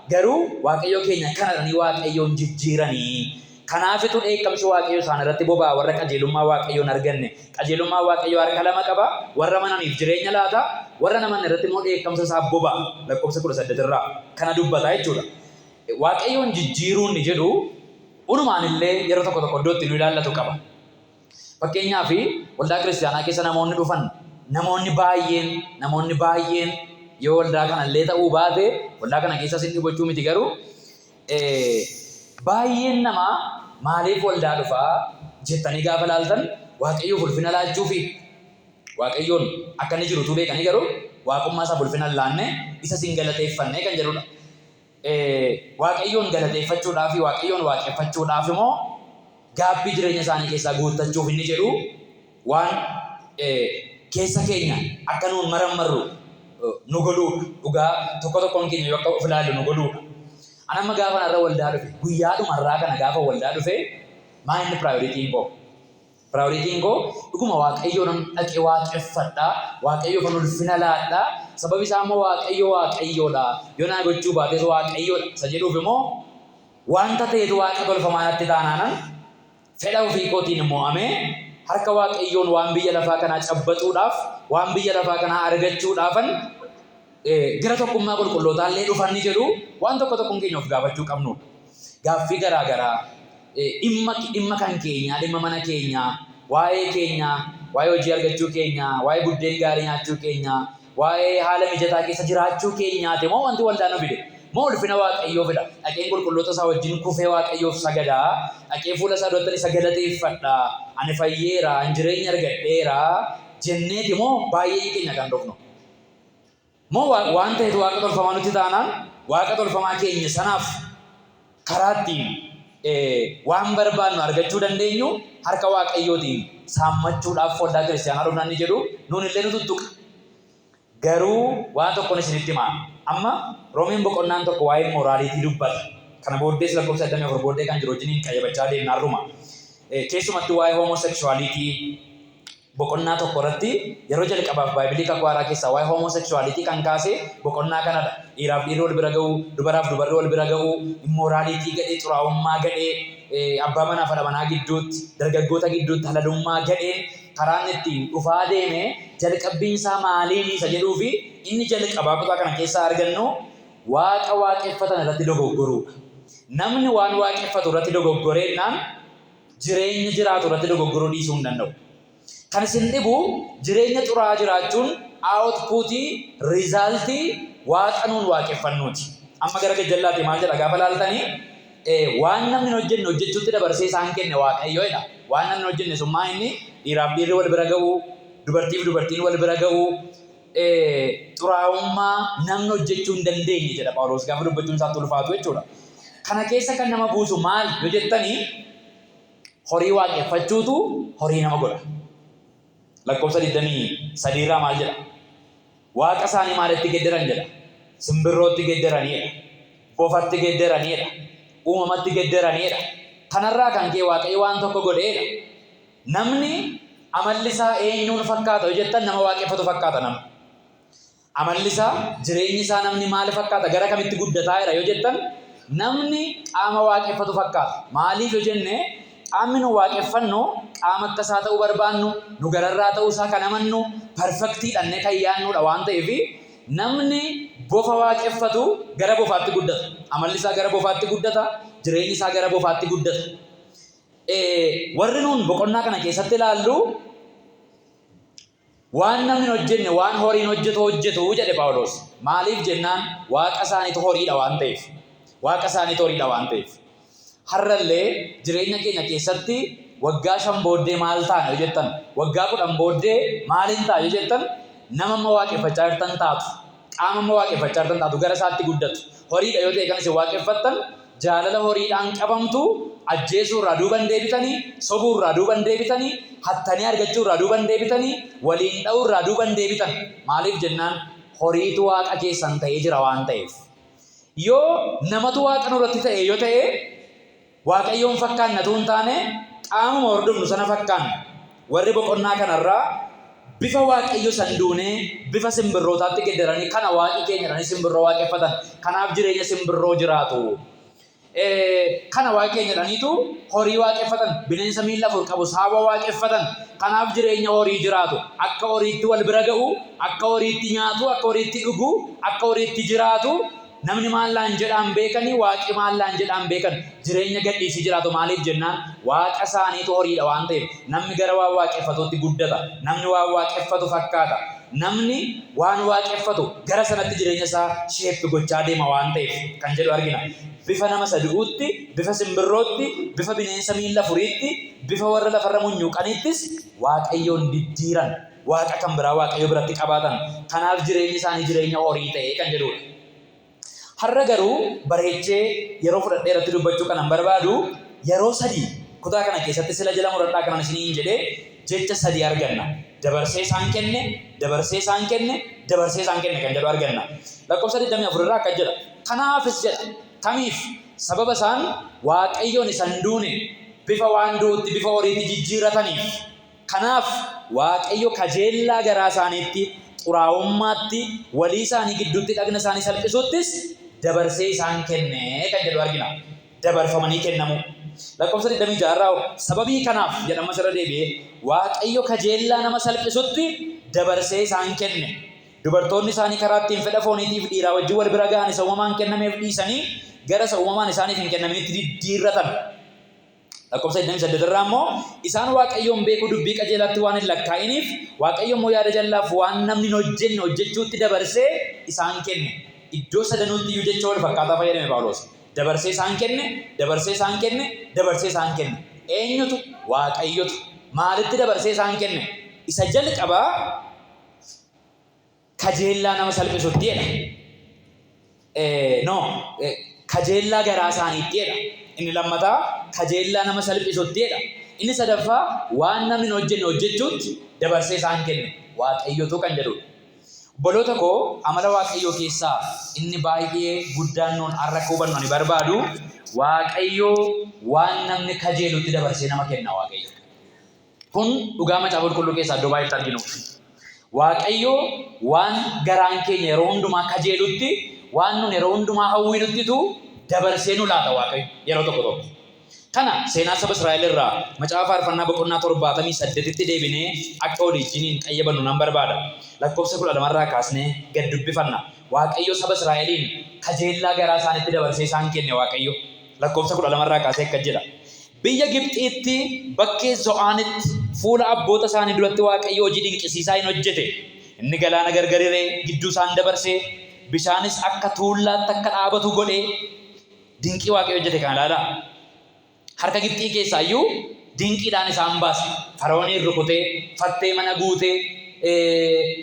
garuu Waaqayyo keenya kana jedhanii Waaqayyoon jijjiiranii. Kanaafitu dheekkamsi Waaqayyoo isaan irratti boba'a, warra qajeelummaa Waaqayyoo hin arganne. Qajeelummaan Waaqayyoo harka lama qaba, warra amananiif jireenya laata, warra hin amanne irratti immoo dheekkamsa isaa boba'a. Lakkoofsa 18 irraa kana dubbata jechuudha. Waaqayyoon jijjiiruu inni jedhu unumaan illee yeroo tokko tokko iddoo itti nu ilaallatu qaba. Fakkeenyaaf waldaa kiristiyaanaa keessa namoonni dhufan namoonni baay'een namoonni baay'een yoo waldaa kana illee ta'uu baate waldaa kana keessas hin dhibachuu miti garuu Baay'een namaa maaliif waldaa dhufa jettanii gaafa ilaaltan Waaqayyoof ulfina laachuufi. Waaqayyoon akka inni jiru utuu beekanii garuu waaqummaa isaaf ulfina hin laanne, isas hin galateeffanne kan jedhudha. Waaqayyoon galateeffachuudhaaf fi Waaqayyoon waaqeffachuudhaaf immoo gaabbii jireenya isaanii keessaa guuttachuuf inni jedhu waan keessa keenya akka nuun marammarru nu godhuudha. Dhugaa tokko tokkoon keenya yoo akka of ilaallu nu godhuudha. An amma gaafa har'a waldaa dhufe guyyaadhuma har'aa kana gaafa waldaa dhufe maa inni piraayooritiin koo? Piraayooritiin koo dhuguma Waaqayyoo nan dhaqee waaqeffadha. Waaqayyoof an ulfina laadha. Sababi isaa immoo Waaqayyo Waaqayyoodha. Yoo naa gochuu baates Waaqayyoodha. Isa jedhuuf immoo wanta ta'etu Waaqa tolfamaa natti taanaanan Fedha ofii kootiin mo'amee harka Waaqayyoon waan biyya lafaa kanaa cabbaxuudhaaf, waan biyya lafaa kanaa argachuudhaafan gara tokkummaa qulqullootaa illee dhufanni jedhu waan tokko tokkoon keenya of gaafachuu qabnudha. Gaaffii garaa garaa dhimma dhimma kan keenyaa, dhimma mana keenyaa, waa'ee keenyaa, waa'ee hojii argachuu keenyaa, waa'ee buddeen gaarii nyaachuu keenyaa, Waa'ee haala mijataa keessa jiraachuu keenyaati moo wanti waldaa nu fide? Moo ulfina Waaqayyoofidha? Dhaqeen qulqulloota isaa wajjin kufee Waaqayyoof sagada, dhaqee fuula isaa durattan isa galateeffadha, ani fayyeera, ani jireenya argadheera jenneeti moo baay'een keenya kan dhufnu? Moo waan ta'etu waaqa tolfamaa nutti taanaan waaqa tolfamaa keenya sanaaf karaa ittiin waan barbaannu argachuu dandeenyu harka Waaqayyootiin saammachuudhaaf waldaa kiristiyaanaa dhufna inni jedhu nuun illee nu tuttuqa. Garuu waan tokkoon isinitti hima. Amma Roomeen boqonnaan tokko waa'ee mooraaliitii dubbata. Kana booddees lakkoofsa 24 booddee kan jiru wajjiniin qayyabachaa deemna har'uma. Keessumatti waa'ee homosekshuwaaliitii Boqonnaa tokko irratti yeroo jalqabaaf Baaybilii Kakuu Haaraa keessaa waa'ee homosexuality kan kaase boqonnaa kanadha. Dhiiraaf dhiirri wal bira ga'uu, dubaraaf dubarri wal bira ga'uu, immorality gadhee, xuraa'ummaa gadhee, abbaa manaaf haadha manaa gidduutti, dargaggoota gidduutti halalummaa gadheen karaa inni ittiin dhufaa deeme jalqabbiin isaa maaliini isa jedhuu fi inni jalqabaa kutaa kana keessaa argannu Waaqa waaqeffatan irratti dogoggoruudha. Namni waan waaqeffatu irratti dogoggoreennaan jireenya jiraatu irratti dogoggoruu dhiisuu hin danda'u. Kan isin dhibu jireenya xuraa'aa jiraachuun output, result, Waaqa nuun waaqeffannuuti. Amma gara gajjallaati maal jedha gaafa laaltanii waan namni hin hojjenne hojjechuutti dabarsee isaan kenne Waaqayyo jedha. Waan namni hin hojjenne sun maa inni dhiiraaf dhiirri wal bira ga'uu, dubartiif dubartiin wal bira ga'uu, xuraa'ummaa namni hojjechuu hin dandeenye jedha Phaawulos gaafa dubbachuun isaatti ulfaatu jechuudha. Kana keessa kan nama buusu maal yoo jettanii horii waaqeffachuutu horii nama godha. Lakkoofsa 23 irraa maal jedha? Waaqa isaanii maalitti gedderan jedha? Simbirrootti gedderaniidha. Bofatti gedderaniidha. Uumamatti gedderaniidha. Kanarraa kan ka'e Waaqayyo waan tokko godheedha. Namni amalli isaa eenyuun fakkaata yoo jettan nama waaqeffatu fakkaata namni. Amalli isaa, jireenyi isaa namni maal fakkaata gara kamitti guddataa jira yoo jettan Namni qaama waaqeffatu fakkaata. Maaliif yoo jenne, qaamni nu waaqeffannu qaama akka isaa ta'uu barbaannu, nu gararraa ta'uu isaa kan amannu, perfect dhannee kan yaadnudha waan ta'eef, namni bofa waaqeffatu gara bofaatti guddata. Amalli isaa gara bofaatti guddata, jireenyi isaa gara bofaatti guddata. Warri nuun boqonnaa kana keessatti ilaallu waan namni hin hojjenne waan horiin hojjetu hojjetu jedhe Phaawulos. Maaliif jennaan, waaqa isaaniitu horiidha waan ta'eef. Waaqa isaaniitu horiidha waan ta'eef. Har'allee jireenya keenya keessatti waggaa 5 booddee maal taana yoo jettan, waggaa 10 booddee maaliin ta'a yoo jettan, nama amma waaqeffachaa jirtan taatu. Qaama amma waaqeffachaa jirtan taatu, gara isaatti guddatu. Horiidha yoo ta'e kan isin waaqeffattan, jaalala horiidhaan qabamtu, ajjeesuu irraa duuba hin deebitanii, sobuu irraa duuba hin deebitanii, hattanii argachuu irraa duuba hin deebitanii, waliin dha'uu irraa duuba hin deebitan. Maaliif jennaan, horiitu waaqa keessan ta'ee jira waan ta'eef. Yoo namatu waaqa nurratti ta'e yoo ta'e, Waaqayyoon fakkaanna utuu hin taane qaamuma hordofnu sana fakkaanna. Warri boqonnaa kanarraa bifa Waaqayyo isa hin duunee bifa simbirrootaatti geddaranii kana waaqi keenya jedhanii simbirroo waaqeffatan. Kanaaf jireenya simbirroo jiraatu. Kana waaqi keenya jedhaniitu horii waaqeffatan. Bineensa miilla afur qabu saawwa waaqeffatan. Kanaaf jireenya horii jiraatu. Akka horiitti wal bira ga'u, akka horiitti nyaatu, akka horiitti dhugu, akka horiitti jiraatu. Namni maal naan jedhaan beekani, waaqi maal naan jedhaan beekan. Jireenya gadhiisii jiraatu. Maaliif jennaan, waaqa isaaniitu horiidha waan ta'eef. Namni gara waan waaqeffatuutti guddata. Namni waan waaqeffatu fakkaata. Namni waan waaqeffatu gara sanatti jireenya isaa shape gochaa deema waan ta'eef kan jedhu argina. Bifa nama isa du'uutti, bifa simbirrootti, bifa bineensa miilla afuriitti, bifa warra lafarra munyuuqaniittis Waaqayyoon diddiiran. Waaqa kan biraa Waaqayyo biratti qabaatan. Kanaaf jireenyi isaanii jireenya horii ta'e kan jedhudha. Har'a garuu bareechee yeroo fudhadhee irratti dubbachuu kanan barbaadu, yeroo sadii kutaa kana keessatti sila jala muradhaa kanan isiniin jedhee jecha sadii arganna. Dabarsee isaan kenne, dabarsee isaan kenne, dabarsee isaan kenne kan jedhu arganna. Lakkoofsa 24 irraa akkas jedha. Kanaafis jedha. Kamiif? Sababa isaan Waaqayyoon isa hin duune bifa waan du'uutti, bifa horiitti jijjiirrataniif. Kanaaf Waaqayyo kajeellaa garaa isaaniitti, xuraa'ummaatti, walii isaanii gidduutti dhagna isaanii salphisuuttis dabarsee isaan kenne kan jedhu argina. Dabarfamanii kennamuu. Lakkoofsa 26 irraa hoo, sababii kanaaf jedha ammas irra deebi'ee, Waaqayyo kajeellaa nama salphisutti dabarsee isaan kenne. Dubartoonni isaanii karaa ittiin fedha fooniitiif dhiiraa wajjin wal bira ga'an isa uumamaan kennameef dhiisanii gara isa uumamaan isaaniif hin kennaminitti diddiirratan. Lakkoofsa 28 irraa immoo, isaan Waaqayyoon beekuu dubbii qajeelaatti waan hin lakkaa'iniif, Waaqayyo immoo yaada jallaaf waan namni hin hojjenne hojjechuutti dabarsee isaan kenne. Iddoo sadanuutti iyyuu jecha wal fakkaataa fayyadame Phaawulos. Dabarsee isaan kenne, dabarsee isaan kenne, dabarsee isaan kenne. Eenyutu? Waaqayyotu. Maalitti dabarsee isaan kenne? Isa jalqabaa kajeellaa nama salphisutti jedha. No, kajeellaa garaa isaaniitti jedha. Inni lammataa kajeellaa nama salphisutti jedha. Inni sadaffaa waan namni hin hojjenne hojjechuutti dabarsee isaan kenne. Waaqayyotu kan jedhudha. Obboloota koo, amala Waaqayyoo keessaa inni baay'ee guddaan nuun har'a akka hubannu ani barbaadu, Waaqayyo waan namni kajeelutti dabarsee nama kenna Waaqayyo. Kun dhugaa Macaafa Qulqulluu keessaa iddoo baay'eetti arginudha. Waaqayyo waan garaan keenya yeroo hundumaa kajeelutti, waan nun yeroo hundumaa hawwinuttitu dabarsee nu laata Waaqayyo yeroo tokko tokko. Kana seenaa saba Israa'el irraa Macaafa Faarfannaa boqonnaa 78tti deebinee akka walii wajjiniin qayyabannu nan barbaada. Lakkoofsa 12 irraa kaasnee gad dubbifanna. Waaqayyo saba Israa'eliin kajeellaa garaa isaaniitti dabarsee isaan kenne Waaqayyo. Lakkoofsa 12 irraa kaasee akkas jedha. Biyya Gibxiitti bakkee Zo'aanitti fuula abboota isaanii duratti Waaqayyo hojii dinqisiisaa in hojjete. Inni galaana gargar hiree, gidduu isaan dabarsee, bishaanis akka tuullaatti akka dhaabatu godhe. Dinqii Waaqayyo hojjete kana ilaalaa. Harka Gibxii keessaa iyyuu dinqiidhaan isaan baase. Fara'ooniin rukutee, fattee mana guutee,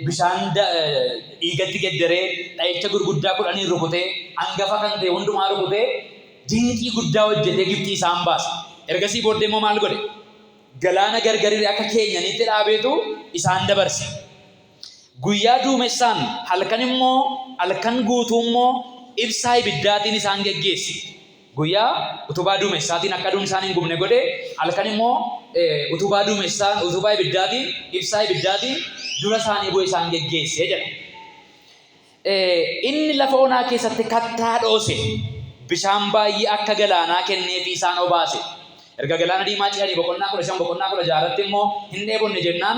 bishaan dhiigatti geddaree, dha'icha gurguddaa kudhaniin rukutee, angafa kan ta'e hundumaa rukutee, dinqii guddaa hojjetee Gibxii isaan baase. Ergasii booddee immoo maal godhe? Galaana gargar hiree akka keenyaniitti dhaabeetu isaan dabarse. Guyyaa duumessaan, halkan immoo halkan guutuu immoo ibsaa ibiddaatiin isaan geggeesse. Guyyaa utubaa duumessaatiin akka aduun isaan hin gubne godhe, halkan immoo utubaa duumessaa, utubaa ibiddaatiin, ibsaa ibiddaatiin dura isaanii bu'ee isaan geggeesse jedha. Inni lafa onaa keessatti kattaa dhoose. Bishaan baay'ee akka galaanaa kenneefii isaan obaase. Erga galaana diimaa ce'anii boqonnaa 15 boqonnaa 16 irratti immoo hin dheebonne jennaan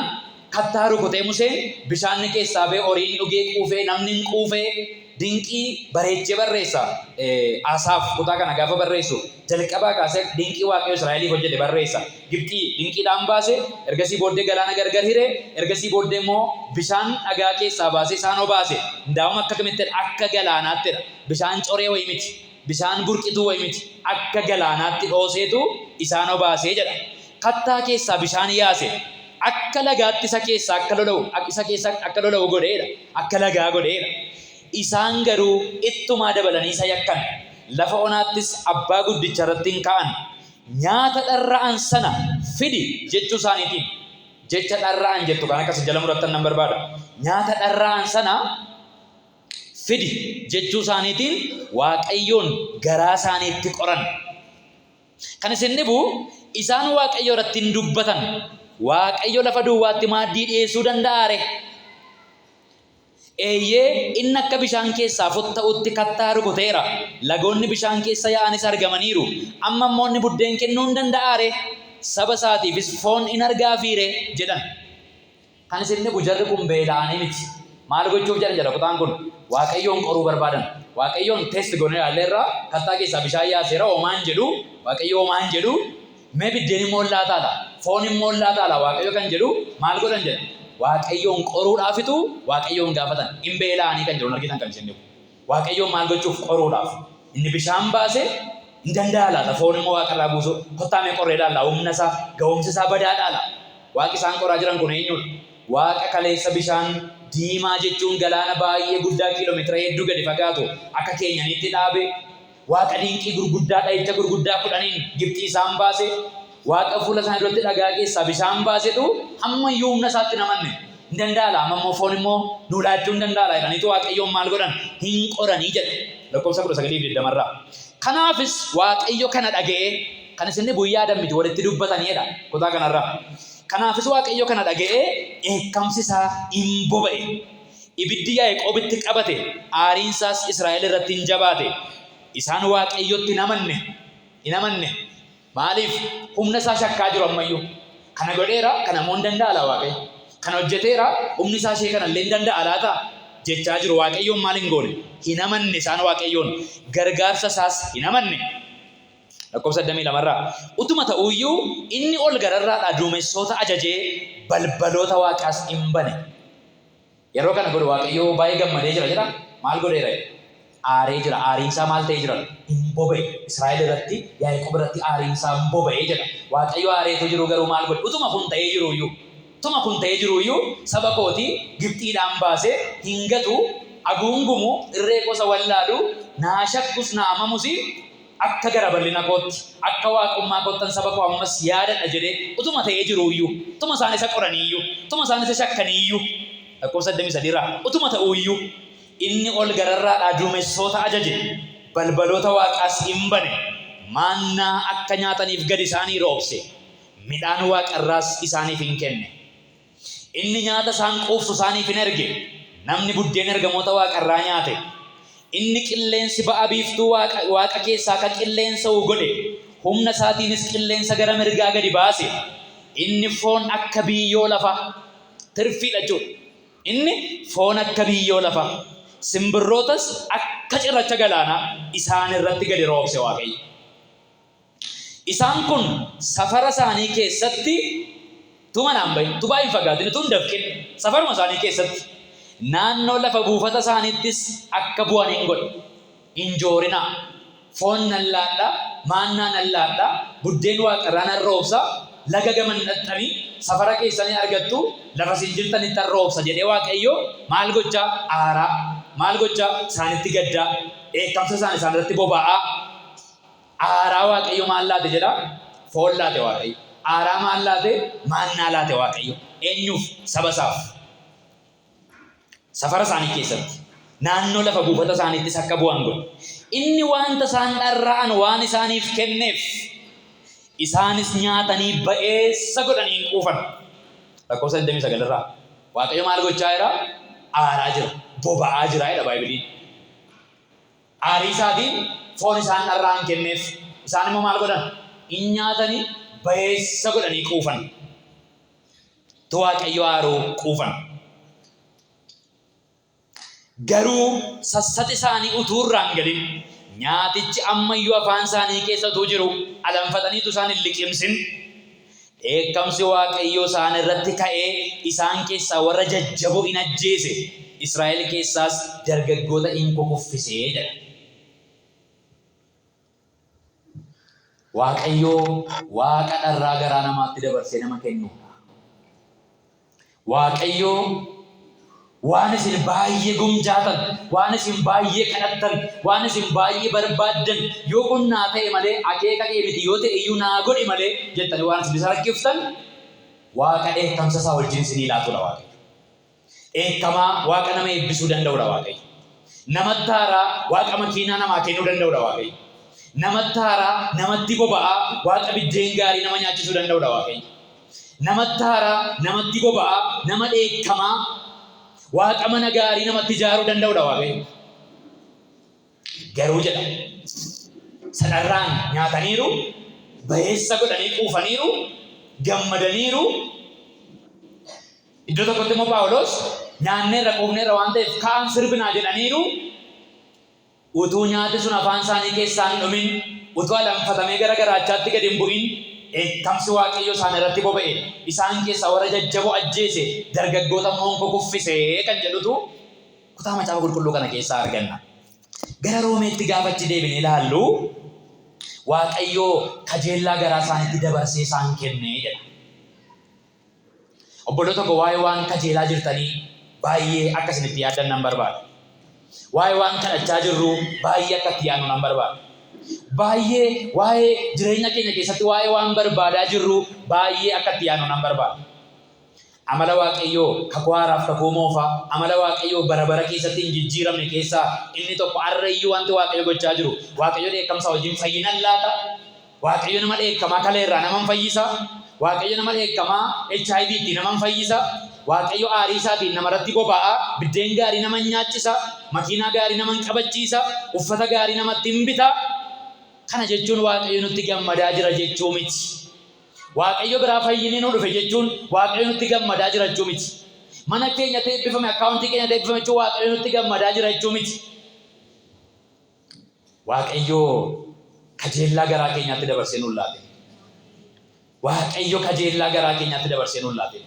kattaa rukutee Museen bishaanni keessaa ba'ee horiin dhugee quufee namni hin quufee dinqii bareechee barreessa. Asaaf kutaa kana gaafa barreessu jalqabaa kaasee dinqii Waaqayyo Israa'eliif hojjete barreessa. Gibxii dinqiidhaan baase, ergasii booddee galaana gargar hire, ergasii booddee immoo bishaan dhagaa keessaa baasee isaan obaase. Ndaa'um akka kamittidha? Akka galaanaattidha. Bishaan coree wayii miti. Bishaan burqituu wayii miti. Akka galaanaatti dhooseetu isaan obaase jedha. Kattaa keessaa bishaan yaase. Akka lagaatti isa keessaa akka lola'u, isa keessa akka lola'u godheedha. Akka lagaa godheedha. Isaan garuu ittumaa dabalanii isa yakkan. Lafa onaattis abbaa guddicha irratti hin ka'an. Nyaata dharra'an sana fidi jechuu isaaniitiin. Jecha dharra'an jettu kan akkas jala murattan nan barbaada. Nyaata dharra'an sana fidi jechuu isaaniitiin Waaqayyoon garaa isaaniitti qoran. Kan isin dhibu isaan Waaqayyo irratti hin dubbatan. Waaqayyo lafa duwwaatti maaddii dhiyeessuu danda'aa ree? Eeyyee, inni akka bishaan keessaa futta'utti kattaa rukuteera, lagoonni bishaan keessa yaa'anis argamaniiru. Amma immoo inni buddeen kennuu hin danda'aa ree? Saba isaatiifis foon in argaafii ree? jedhan. Kan isin dhibu jarri kun beela'anii miti. Maal gochuuf jedhan jedha kutaan kun? Waaqayyoon qoruu barbaadan. Waaqayyoon test goonee ilaalleerra, kattaa keessaa bishaan yaaseera, homaa hin jedhu, Waaqayyo homaa hin jedhu, Mee biddeen immoo hin laataadha, foon immoo hin laataadha Waaqayyo kan jedhu maal godhan jedha. Waaqayyoon qoruudhaafitu Waaqayyoon gaafatan. In beela'anii kan jedhu hin argitan kan isin dhibu. Waaqayyoon maal gochuuf qoruudhaaf. Inni bishaan baase hin danda'a laata foon immoo waaqarraa buusuu. Kottaa mee qorree ilaallaa humna isaa ga'umsi isaa badaadhaa laa. Waaqi isaan qoraa jiran kun eenyudha? Waaqa kaleessa bishaan diimaa jechuun galaana baay'ee guddaa kiiloomeetira hedduu gadi fagaatu akka keenyaniitti dhaabe Waaqa dinqii gurguddaa dha'icha gurguddaa kudhaniin Gibxii isaan baase, Waaqa fuula isaanii duratti dhagaa keessaa bishaan baasetu hamma iyyuu humna isaatti hin amanne. Hin danda'a laa, amma immoo foon immoo nuu laachuu hin danda'a laa jedhaniitu Waaqayyoon maal godhan? Hin qoranii jedha. Lakkoofsa 19 fi 20 irraa. Kanaafis Waaqayyo kana dhaga'ee, kan isin dhibu hin yaadan miti walitti dubbatanii jedha kutaa kanarraa. Kanaafis Waaqayyo kana dhaga'ee dheekkamsi isaa in boba'e. Ibiddi Yaaqoobitti qabate, aariin isaas Israa'el irratti in jabaate. Isaan Waaqayyotti hin amanne, hin amanne. Maaliif? Humna isaa shakkaa jiru ammayyuu. Kana godheera, kana immoo hin danda'a laa Waaqayyo? Kana hojjeteera, humni isaa ishee kana illee hin danda'a laata? Jechaa jiru. Waaqayyoon maal hin goone? Hin amanne isaan Waaqayyoon. Gargaarsa isaas hin amanne. Lakkoofsa 22 irraa. Utuma ta'uuyyuu inni ol gararraadhaa duumessoota ajajee balbaloota waaqaas in bane. Yeroo kana godhu Waaqayyo baay'ee gammadee jira jedha. Maal godheera? Aaree jira. Aariin isaa maal ta'ee jira? Hin boba'e. Israa'el irratti, Yaaqoob irratti aariin isaa hin boba'e jedha. Waaqayyo aareetu jiru garuu maal godhe? Utuma kun ta'ee jiru iyyuu, utuma kun ta'ee jiru iyyuu saba kootii Gibxiidhaan baasee hin gatu, aguungumu, irree koo isa wallaalu, naa shakkus naa mamus Akka gara bal'ina kootti, akka waaqummaa koottan saba koo ammas yaadadha jedhee utuma ta'ee jiruu iyyuu, utuma isaan isa qoranii iyyuu, utuma isaan isa shakkanii iyyuu, lakkoofsa 23 irraa, utuma ta'uu iyyuu, inni ol gararraadhaa duumessoota ajaje, balbaloota waaqaas in bane, maannaa akka nyaataniif gad isaanii roobse, midhaan waaqarraas isaaniif in kenne. Inni nyaata isaan quufsu isaaniif in erge, namni buddeen ergamoota waaqarraa nyaate. Inni qilleensi ba'a biiftuu waaqa, waaqa keessaa akka qilleensa'u godhe, humna isaatiinis qilleensa gara mirgaa gadi baase. Inni foon akka biyyoo lafaa, tirfiidha jechuudha. Inni foon akka biyyoo lafaa, simbirrootas akka cirracha galaanaa isaan irratti gadi roobse Waaqayyo. Isaan kun safara isaanii keessatti utuu manaa hin bahin, utuu baay'ee hin fagaatin, utuu hin dafqin, safaruma isaanii keessatti naannoo lafa buufata isaaniittis akka bu'an in godhe. Hin joorinaa! Foon nan laadha, maannaa nan laadha, buddeen waaqarraa nan roobsa, laga gama hin dhaqxanii, safara keessanii argattu, lafa isin jirtanittan roobsa jedhee Waaqayyo maal gochaa? Aaraa. Maal gochaa? Isaanitti gaddaa. Dheekkamsa isaan isaan irratti boba'aa. Aaraa Waaqayyo maal laate jedha? Foon laate Waaqayyo. Aaraa maal laate? Maannaa laate Waaqayyo. Eenyuuf? Saba isaaf. Safara isaanii keessatti. Naannoo lafa buufata isaaniittis akka bu'an godhe. Inni wanta isaan dharra'an waan isaaniif kenneef, isaanis nyaatanii ba'eessa godhanii hin quufan. Lakkoofsa 29 irraa. Waaqayyo maal gochaa jira? Aaraa jira. Boba'aa jira jedha Baaybiliin. Aarii isaatiin foon isaan dharra'an kenneef. Isaan immoo maal godhan? In nyaatanii bayeessa godhanii quufan. Utuu Waaqayyo aaruu quufan. Garuu sassati isaanii utuu irraa hin galin, nyaatichi amma iyyuu afaan isaanii keessa utuu jiru alanfatanii utuu isaan hin liqimsin, dheekkamsi Waaqayyoo isaan irratti ka'ee isaan keessaa warra jajjaboo in ajjeese, Israa'el keessaas dargaggoota in kukuffise jedha. Waaqayyo Waaqa dharraa garaa namaatti dabarsee nama kennuudha. Waaqayyo waan isin baay'ee gumjaatan, waan isin baay'ee kadhattan, waan isin baay'ee barbaaddan, yoo kun naa ta'e malee akeeka kee miti yoo ta'e iyyuu naa godhi malee jettanii waan isin isa rakkiftan, Waaqa dheekkamsa isaa wajjin isinii laatudha Waaqayyo. Dheekkamaa Waaqa nama eebbisuu danda'udha Waaqayyo. Namatti aaraa Waaqa makiinaa namaa kennuu danda'udha Waaqayyo. Namatti aaraa, namatti boba'aa Waaqa biddeen gaarii nama nyaachisuu danda'udha Waaqayyo. Namatti aaraa, namatti boba'aa, nama dheekkamaa Waaqa mana gaarii namatti ijaaruu danda'udha Waaqayyo. Garuu jedha, sanarraan nyaataniiru, bayeessa godhanii quufaniiru, gammadaniiru. Iddoo tokkotti immoo Phaawulos nyaanneerra quufneerra waan ta'eef ka'aan sirbinaa jedhaniiru. Utuu nyaati sun afaan isaanii keessaa hin dhumin, utuu alanfatamee gara garaachaatti gad hin bu'in, dheekkamsi Waaqayyoo isaan irratti boba'e, isaan keessaa warra jajjaboo ajjeese, dargaggoota immoo hin kukuffise kan jedhutu kutaa Macaafa Qulqulluu kana keessaa arganna. Gara Roomeetti gaafa achi deebinee ilaallu, Waaqayyo kajeellaa garaa isaaniitti dabarsee isaan kenne jedha. Obboloota koo waa'ee waan kajeelaa jirtanii baay'ee akka isin itti yaaddan nan barbaada. Waa'ee waan kadhachaa jirruu baay'ee akka itti yaadnu nan barbaada. Baay'ee waa'ee jireenya keenya keessatti waa'ee waan barbaadaa jirruu baay'ee akka itti yaadnu nan barbaada. Amala Waaqayyoo kakuu haaraaf kakuu moofaa, amala Waaqayyoo bara bara keessatti hin jijjiiramne keessaa inni tokko har'a iyyuu wanti Waaqayyo gochaa jiru, Waaqayyo dheekkamsa wajjin fayyina in laata? Waaqayyo nama dheekkamaa kalee irraa nama in fayyisa? Waaqayyo nama dheekkamaa hiv ittiin nama in fayyisa? Waaqayyo aarii isaatiin nama irratti boba'a, biddeen gaarii nama in nyaachisa, makiinaa gaarii nama in qabachiisa, uffata gaarii namatti in bita. Kana jechuun Waaqayyo nutti gammadaa jira jechuu miti. Waaqayyo biraa fayyinni nuu dhufe jechuun Waaqayyo nutti gammadaa jira jechuu miti. Mana keenyatu eebbifame, akkaawuntii keenyatu eebbifame jechuun Waaqayyo nutti gammadaa jira jechuu miti. Waaqayyo kajeellaa garaa keenyaatti dabarsee nuun laatin. Waaqayyo kajeellaa garaa keenyaatti dabarsee nuun laatin.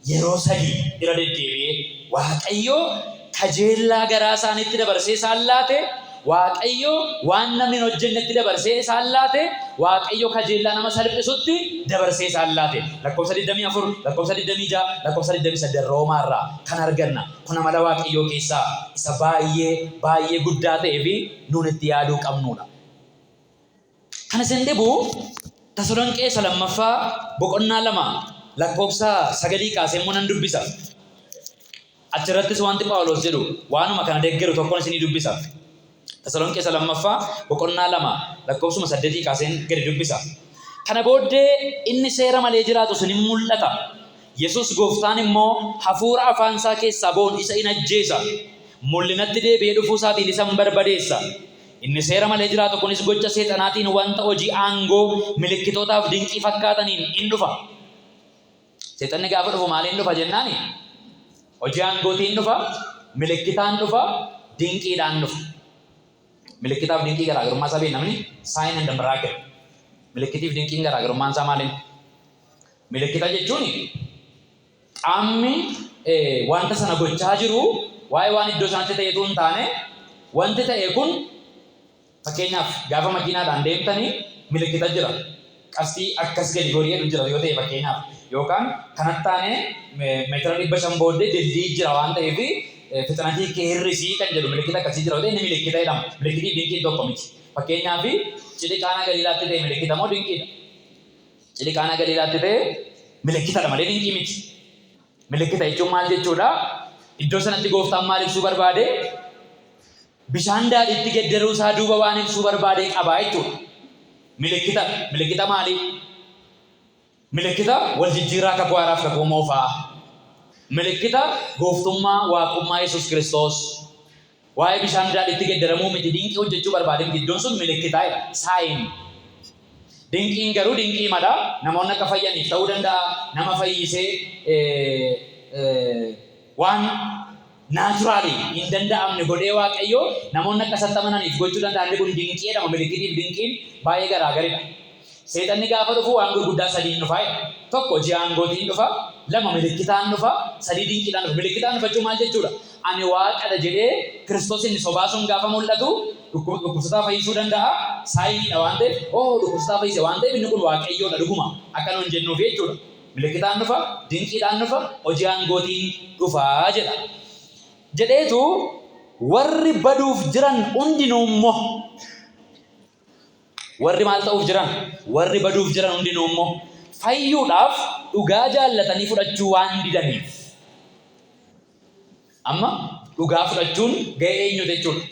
Yeroo sadii irra deddeebi'ee Waaqayyo kajeellaa garaa isaaniitti dabarsee isaan laate, Waaqayyo waan namni hin hojjennetti dabarsee isaan laate, Waaqayyo kajeellaa nama salphisutti dabarsee isaan laate. Lakkoofsa 24, lakkoofsa 26, lakkoofsa 28 Roomaa irraa kan arganna. Kun amala Waaqayyoo keessaa isa baay'ee baay'ee guddaa ta'ee fi nuun itti yaaduu qabnuudha. Kan isin dhibu Tasalonqee isa lammaffaa boqonnaa 2 lakkoofsa sagalii kaasee immoo nan dubbisa. Achirrattis wanti Phaawulos jedhu waanuma kana deggeru tokkon isinii dubbisa. Tasalonqee isa lammaffaa boqonnaa 2 lakkoofsuma saddeetii kaaseen gadi dubbisa. Kana booddee inni seera malee jiraatu sun in mul'ata. Yesus gooftaan immoo hafuura afaan isaa keessaa ba'uun isa in ajjeesa. Mul'inatti deebi'ee dhufuu isaatiin isa in barbadeessa. Inni seera malee jiraatu kunis gocha seexanaatiin wanta hojii aangoo, milikkitootaaf dinqii fakkaataniin in dhufa. Seexanni gaafa dhufu maaliin dhufa jennaani? Hojii aangootiin dhufa, milikkitaan dhufa, dinqiidhaan dhufa. Milikkitaaf dinqii garaagarummaa isaa beekna namni sign and miracle. Milikkitiif dinqiin garaagarummaan isaa maaliin? Milikkita jechuun qaamni wanta sana gochaa jiru waa'ee waan iddoo sanatti ta'etu hin taane wanti ta'e kun fakkeenyaaf gaafa makiinaadhaan deemtanii milikkita jira. Qastii akkas gadi gorii jedhu jira yoo ta'e fakkeenyaaf yookaan kanatti taanee meetira 500 booddee dildii jira waan ta'eef fixinatii kee hir'isii kan jedhu milikkita akkasii jira yoo ta'e inni milikkita jedhama. Milikkitiif dinqiin tokko miti. Fakkeenyaaf cidhi Qaanaa Galiilaatti ta'e milikkita moo dinqiidha? Cidhi Qaanaa Galiilaatti ta'e milikkitadha malee dinqii miti. Milikkita jechuun maal jechuudha? Iddoo sanatti gooftaan maal ibsuu barbaade? Bishaan daadhiitti geddaruu isaa duuba waan ibsuu barbaade qaba jechuudha. Milikkitadha. Milikkita maalii? Milikkita wal jijjiirraa kakuu haaraaf kakuu moofaa. Milikkita gooftummaa waaqummaa Yesuus Kiristoos. Waa'ee bishaan daadhiitti geeddaramuu miti, dinqii hojjechuu barbaade miti. Iddoon sun milikkitaa jedha. Sign. Dinqiin garuu dinqii mala. Namoonni akka fayyaniif ta'uu danda'a. Nama fayyisee waan naturally hin danda'amne godhee Waaqayyo namoonni akka isatti amananiif gochuu danda'a. Inni kun dinqii jedhama. Milikkitiif dinqiin baay'ee garaagaridha. Seexanni gaafa dhufu waan gurguddaa sadiin dhufa. Tokko, hojii aangootiin dhufa. Lama, milikkitaan dhufa. Sadii, dinqiidhaan dhufa. Milikkitaan dhufa jechuun maal jechuudha? Ani waaqadha jedhee Kiristoos inni sobaa sun gaafa mul'atu dhukkubsataa fayyisuu danda'a. Signiidha waan ta'eef, oo dhukkubsataa fayyise waan ta'eef inni kun waaqayyoodha dhuguma akka nuun jennuuf jechuudha. Milikkitaan dhufa, dinqiidhaan dhufa, hojii aangootiin dhufa jedha. Jedheetu warri baduuf jiran hundinuu immoo, warri maal ta'uuf jiran? Warri baduuf jiran hundinuu immoo fayyuudhaaf dhugaa jaallatanii fudhachuu waan didaniif. Amma dhugaa fudhachuun ga'ee eenyuuti jechuudha?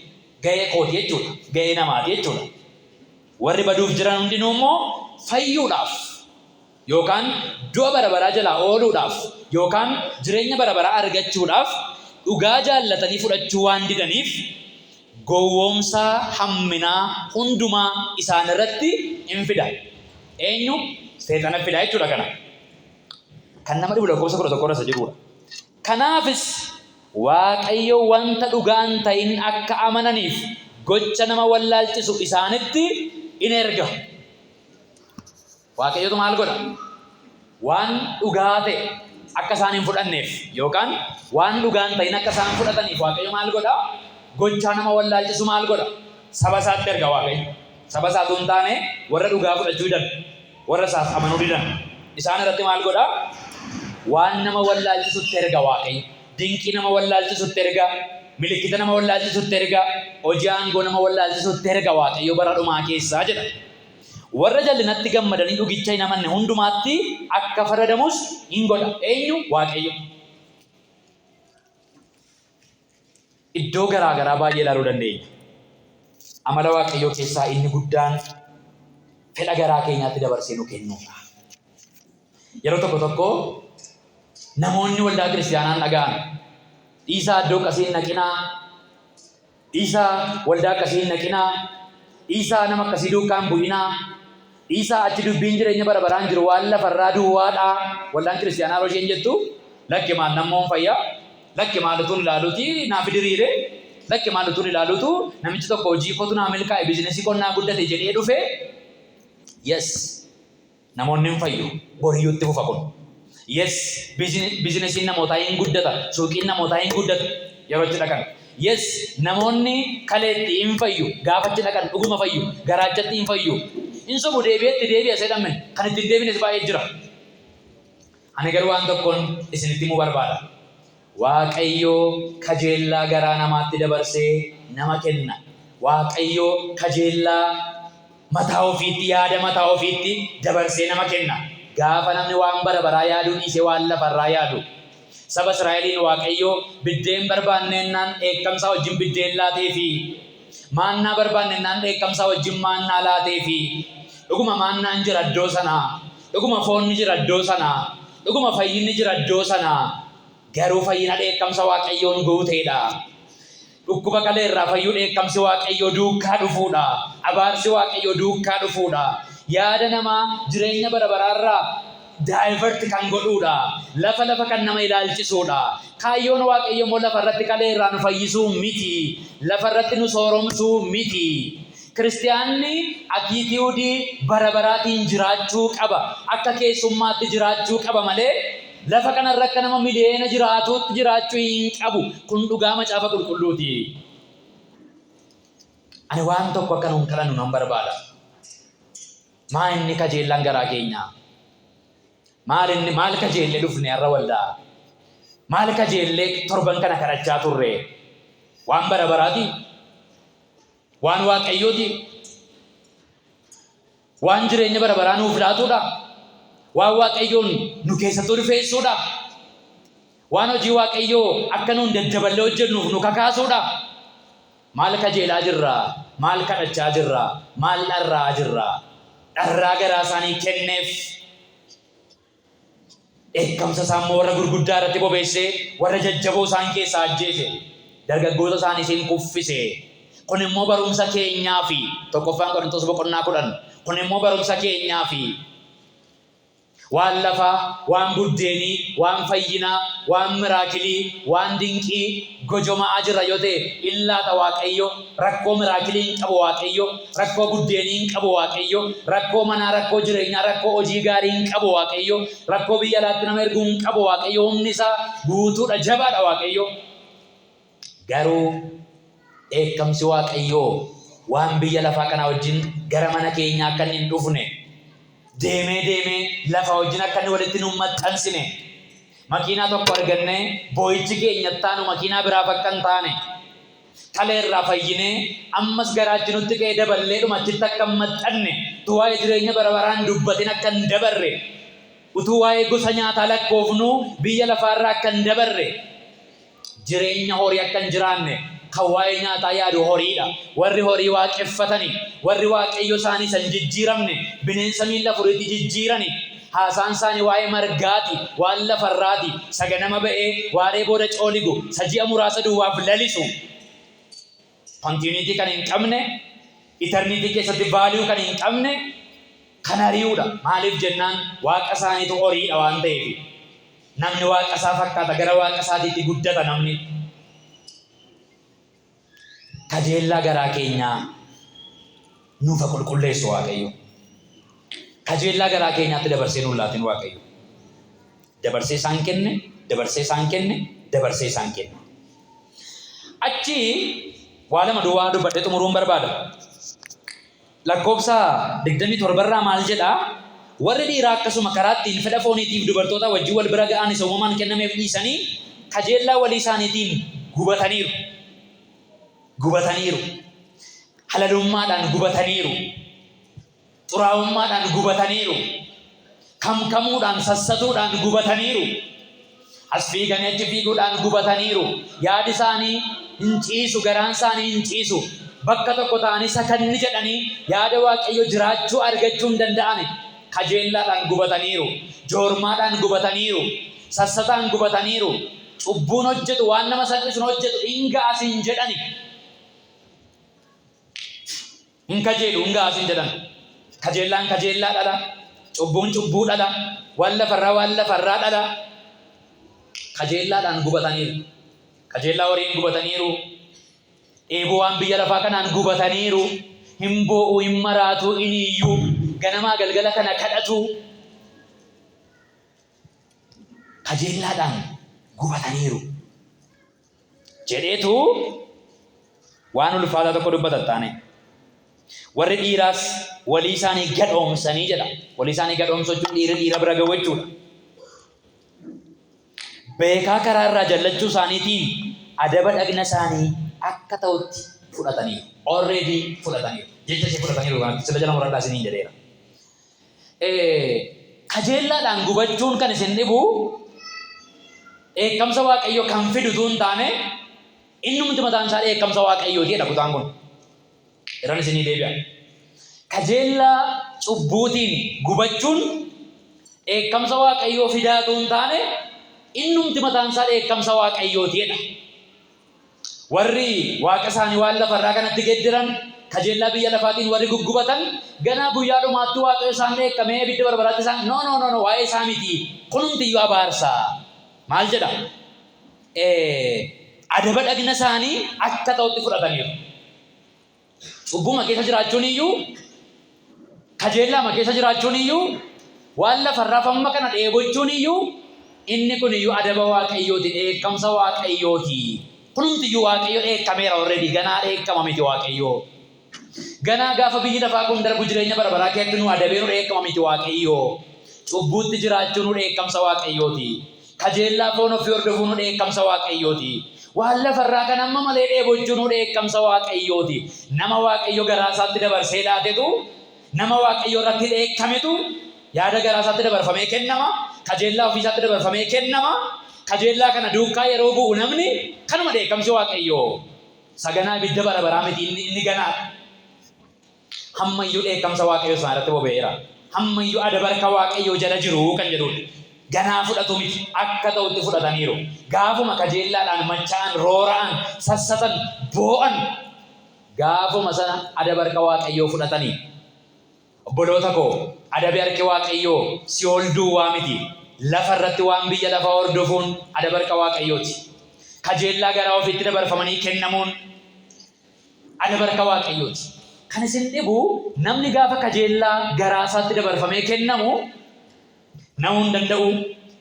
Ga'ee kooti jechuudha. Ga'ee namaati jechuudha. Warri baduuf jiran hundinuu immoo fayyuudhaaf yookaan du'a bara baraa jalaa ooluudhaaf yookaan jireenya bara baraa argachuudhaaf dhugaa jaallatanii fudhachuu waan didaniif gowwoomsaa hamminaa hundumaa isaan irratti in fida. Eenyu? Seexana fida jechuudha kana. Kan nama dhibu lakkoofsa 11 irra isa jirudha. Kanaafis Waaqayyo wanta dhugaa hin ta'in akka amananiif gocha nama wallaalchisu isaanitti in erga. Waaqayyotu maal godha? Waan dhugaa ta'e akka isaan hin fudhanneef yookaan waan dhugaa hin ta'in akka isaan fudhataniif Waaqayyo maal godha? Gochaa nama wallaalchisu maal godha? Saba isaatti erga Waaqayyo. Saba isaatu hin taane, warra dhugaa fudhachuu didan, warra isaaf amanuu didan. Isaan irratti maal godha? Waan nama wallaalchisutti erga Waaqayyo. Dinqii nama wallaalchisutti erga, milikkita nama wallaalchisutti erga, hojii aangoo nama wallaalchisutti erga Waaqayyo bara dhumaa keessaa jedha. Warra jallinatti gammadanii dhugicha hin amanne hundumaatti akka faradamus in godha. Eenyu? Waaqayyo. Iddoo garaa garaa baay'ee ilaaluu dandeenya. Amala Waaqayyoo keessaa inni guddaan fedha garaa keenyaatti dabarsee nu kennuudha. Yeroo tokko tokko namoonni waldaa kiristaanaan dhaga'an, dhiisaa iddoo akkasii hin dhaqinaa, dhiisaa waldaa akkasii hin dhaqinaa, dhiisaa nama akkasii duukaa hin bu'inaa, dhiisaa achi dubbiin jireenya bara baraan jiru waan lafarraa duwwaadha. Waldaan kiristaanaa yeroo isheen jettu, lakki maal nammoon fayyaa, lakki maal utuun ilaaluuti naaf diriire, lakki maal utuun ilaaluutu namichi tokko hojii kootu naa milkaa'e, biizinesii koo naa guddate jedhee dhufe. Yes, namoonni hin fayyu, boriyyuu itti fufa kun. Yes, biizinesiin namootaa hin guddata, suuqiin namootaa hin guddata yeroo achi dhaqan. Yes, namoonni kaleetti hin fayyu, gaafa achi dhaqan dhuguma fayyu, garaachatti hin fayyu. Hin sobu, deebi'eetti deebi'a jedhame kan ittiin deebines baay'ee jira. Ani garuu waan tokkoon isinitti himuu barbaada. Waaqayyo kajeellaa garaa namaatti dabarsee nama kenna. Waaqayyo kajeellaa mataa ofiitti, yaada mataa ofiitti dabarsee nama kenna. Gaafa namni waan bara baraa yaaduu dhiisee waan lafarraa yaadu. Saba Israa'eliin Waaqayyo biddeen barbaanneennaan dheekkamsaa wajjin biddeen laateefi. Maannaa barbaanneennaan dheekkamsaa wajjin maannaa laateefi. Dhuguma maannaan jira iddoo sanaa. Dhuguma foonni jira iddoo sanaa. Dhuguma fayyinni jira iddoo sanaa. Garuu fayyina dheekkamsa Waaqayyoon guuteedha. Dhukkuba kalee irraa fayyuu dheekkamsi Waaqayyoo duukaa dhufuudha. Abaarsi Waaqayyoo duukaa dhufuudha. Yaada namaa jireenya bara baraarraa divert kan godhuudha. Lafa lafa kan nama ilaalchisuudha. Kaayyoon Waaqayyo immoo lafa irratti kalee irraa nu fayyisuu miti. Lafa irratti nu sooromsuu miti. Kiristiyaanni attitude bara baraatiin jiraachuu qaba. Akka keessummaatti jiraachuu qaba malee lafa kanarra akka nama miliyoona jiraatuutti jiraachuu hin qabu. Kun dhugaa macaafa qulqulluuti. Ani waan tokko akka nuun kadhannu nan barbaada. Maa inni kajeellaan garaa keenyaa? Maal inni maal kajeellee dhufne har'a waldaa? Maal kajeellee torban kana kadhachaa turre? Waan bara baraati? Waan Waaqayyooti? Waan jireenya bara baraa nuuf laatuudha? Waan Waaqayyoon nu keessatti ulfeessuudha? Waan hojii Waaqayyoo akka nuun daddaballee hojjennuuf nu kakaasuudha? Maal kajeelaa jirra? Maal kadhachaa jirra? Maal dharraa jirra? Dharraa garaa isaanii kenneef. Dheekkamsa isaa immoo warra gurguddaa irratti bobeessee warra jajjaboo isaan keessaa ajjeese. Dargaggoota isaaniis in kuffise. Kun immoo barumsa keenyaafi. Tokkoffaan Qorintos boqonnaa 10. Kun immoo barumsa keenyaafi. Waan lafaa, waan buddeenii, waan fayyinaa, waan miraakilii, waan dinqii gojoma'aa jirra yoo ta'e in laata Waaqayyo, rakkoo miraakilii hin qabu Waaqayyo, rakkoo buddeenii hin qabu Waaqayyo, rakkoo manaa, rakkoo jireenyaa, rakkoo hojii gaarii hin qabu Waaqayyo, rakkoo biyya alaatti nama erguu hin qabu Waaqayyo, humni isaa guutuudha, jabaadha Waaqayyo. Garuu dheekkamsi Waaqayyoo waan biyya lafaa kanaa wajjin gara mana keenyaa akka inni hin dhufne, deemee deemee lafa wajjin akka inni walitti nu hin maxxansine, makiinaa tokko argannee boo'ichi keenya itti aanu makiinaa biraaf akka hin taane, kalee irraa fayyinee ammas garaachi nutti ka'ee daballeedhuma achitti akka hin maxxanne, utuu waa'ee jireenya bara baraa hin dubbatin akka hin dabarre, utuu waa'ee gosa nyaataa lakkoofnuu biyya lafaa irraa akka hin dabarre, Jireenya horii akka hin jiraanne kan waa'ee nyaataa yaadu horiidha. Warri horii waaqeffatani, warri Waaqayyo isaanii isa hin jijjiiramne bineensa miilla afuriitti jijjiirani. Haasaan isaanii waa'ee margaati, waan lafarraati, isa ganama ba'ee waaree booda cooligu, isa ji'a muraasa duwwaaf lalisu. Continuity kan hin qabne, eternity keessatti value kan hin qabne kan ari'uudha. Maaliif jennaan Waaqa isaaniitu horiidha waan ta'eefi. Namni Waaqa isaa fakkaata, gara Waaqa isaatiitti guddata namni. Kajeellaa garaa keenyaa nuuf haa qulqulleessu Waaqayyo. Kajeellaa garaa keenyaatti dabarsee nuun laatin Waaqayyo. Dabarsee isaan kenne, dabarsee isaan kenne, dabarsee isaan kenne. Achi waa lama duwwaa dubbadhee xumuruun barbaada. Lakkoofsa 27 irraa maal jedha? Warri dhiiraa akkasuma karaa ittiin fedha fooniitiif dubartoota wajjin wal bira ga'an isa uumamaan kennameef dhiisanii kajeellaa walii isaaniitiin gubataniiru. Gubataniiru. Halalummaadhaan gubataniiru. Xuraa'ummaadhaan gubataniiru. Kamkamuudhaan, sassatuudhaan gubataniiru. As fiiganii achi fiiguudhaan gubataniiru. Yaadi isaanii hin ciisu, garaan isaanii hin ciisu. Bakka tokko ta'anii sakanni jedhanii yaada Waaqayyoo jiraachuu argachuu hin danda'ani. Kajeellaadhaan gubataniiru. Joormaadhaan gubataniiru. Sassataan gubataniiru. Cubbuun hojjetu, waan nama salphisuun hojjetu hin ga'as hin jedhani. Hin kajeelu, hin ga'a siin jedhan. Kajeellaan kajeellaa dhala, cubbuun cubbuu dhala, waan lafarraa waan lafarraa dhala. Kajeellaadhaan gubataniiru. Kajeellaa horiin gubataniiru. Dheebuu waan biyya lafaa kanaan gubataniiru. Hin boo'u, hin maraatu, hin iyyu. Ganamaa galgala kana kadhatu. Kajeellaadhaan gubataniiru. Jedheetu waan ulfaataa tokko dubbata taane. Warri dhiiraas walii isaanii gadhoomsanii jedha. Walii isaanii gadhoomsuu jechuun dhiirri dhiira bira ga'u jechuudha. Beekaa karaa irraa jallachuu isaaniitiin adaba dhagna isaanii akka ta'utti fudhataniiru. Already fudhataniiru. Jecha ishee fudhataniiru kanatti sila jala muradhaa isiniin jedheera. Kajeellaadhaan gubachuun kan isin dhibu dheekkamsa Waaqayyoo kan fidu utuu hin taane innumti mataan isaa dheekkamsa Waaqayyooti jedha kutaan kun. Irran isinii deebi'a. Kajeellaa cubbuutiin gubachuun dheekkamsa Waaqayyoo fidaa utuu hin taane innumti mataan isaa dheekkamsa Waaqayyooti jedha. Warri waaqa isaanii waan lafa irraa kanatti gedderan, kajeellaa biyya lafaatiin warri guggubatan, ganaa guyyaa dhumaatti Waaqayyo isaan dheekkamee ibidda bara baraatti isaan no no no no waa'ee isaa miti kunumti iyyuu abaarsa. Maal jedha? Adaba dhagna isaanii akka ta'utti fudhataniiru. Cubbuma keessa jiraachuun iyyuu, kajeellaama keessa jiraachuun iyyuu, waan lafarraaf amma kana dheebochuun iyyuu, inni kun iyyuu adaba Waaqayyooti, dheekkamsa Waaqayyooti. Kunumti iyyuu Waaqayyo dheekkameera already, ganaa dheekkama miti Waaqayyo. Ganaa gaafa biyyi lafaa kun darbu jireenya bara baraa keessatti nu adabee nu dheekkama miti Waaqayyo. Cubbuutti jiraachuun nu dheekkamsa Waaqayyooti. Kajeellaa foon ofii hordofuunu dheekkamsa Waaqayyooti. Waan lafarraa kan amma malee dheebochuunuu dheekkamsa Waaqayyooti. Nama Waaqayyo garaa isaatti dabarsee laatetu, nama Waaqayyo irratti dheekkametu yaada garaa isaatti dabarfamee kennama, kajeellaa ofii isaatti dabarfamee kennama. Kajeellaa kana duukkaa yeroo bu'u namni kanuma dheekkamsi Waaqayyoo. Saganaa ibidda bara baraa miti inni, inni ganaadha. Hamma iyyuu dheekkamsa Waaqayyoo isaan irratti boba'eera. Hamma iyyuu adaba harka Waaqayyoo jala jiru kan jedhudha. Ganaa fudhatu miti, akka ta'utti fudhataniiru. Gaafuma kajeellaadhaan machaa'an, roora'an, sassatan, boo'an, gaafuma sana adaba harka Waaqayyoo fudhatanii. Obboloota koo, adabi harki Waaqayyoo si'ool duwwaa miti. Lafa irratti waan biyya lafaa hordofuun adaba harka Waaqayyooti. Kajeellaa garaa ofiitti dabarfamanii kennamuun adaba harka Waaqayyooti. Kan isin dhibu, namni gaafa kajeellaa garaa isaatti dabarfamee kennamu na'uu hin danda'u,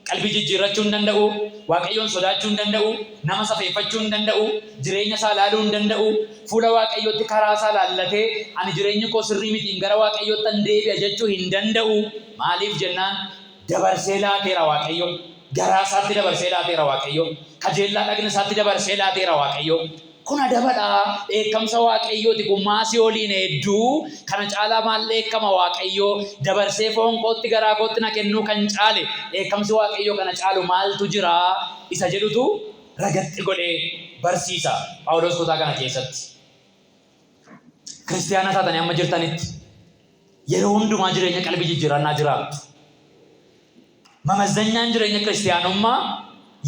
qalbii jijjiirrachuu hin danda'u, Waaqayyoon sodaachuu hin danda'u, nama safeeffachuu hin danda'u, jireenya isaa ilaaluu hin danda'u, fuula Waaqayyootti karaa isaa ilaallatee ani jireenyi koo sirrii mitiin gara Waaqayyoottan deebi'a jechuu hin danda'u. Maaliif jennaan, dabarsee laateera Waaqayyo. Garaa isaatti dabarsee laateera Waaqayyo. Kajeellaa dhagna isaatti dabarsee laateera Waaqayyo. Kun adabadha. Dheekkamsa Waaqayyooti. Kun maa si'ooliin hedduu kana caalaa maal dheekkama Waaqayyo? Dabarsee foon kootti, garaa kootti na kennuu kan caale, dheekkamsi Waaqayyoo kana caalu maaltu jira isa jedhutu ragaxxi godhee barsiisa Phaawulos kutaa kana keessatti. Kiristiyaana taatanii amma jirtanitti yeroo hundumaa jireenya qalbii jijjiirannaa jiraattu. Mamazzanyaan jireenya kiristiyaanummaa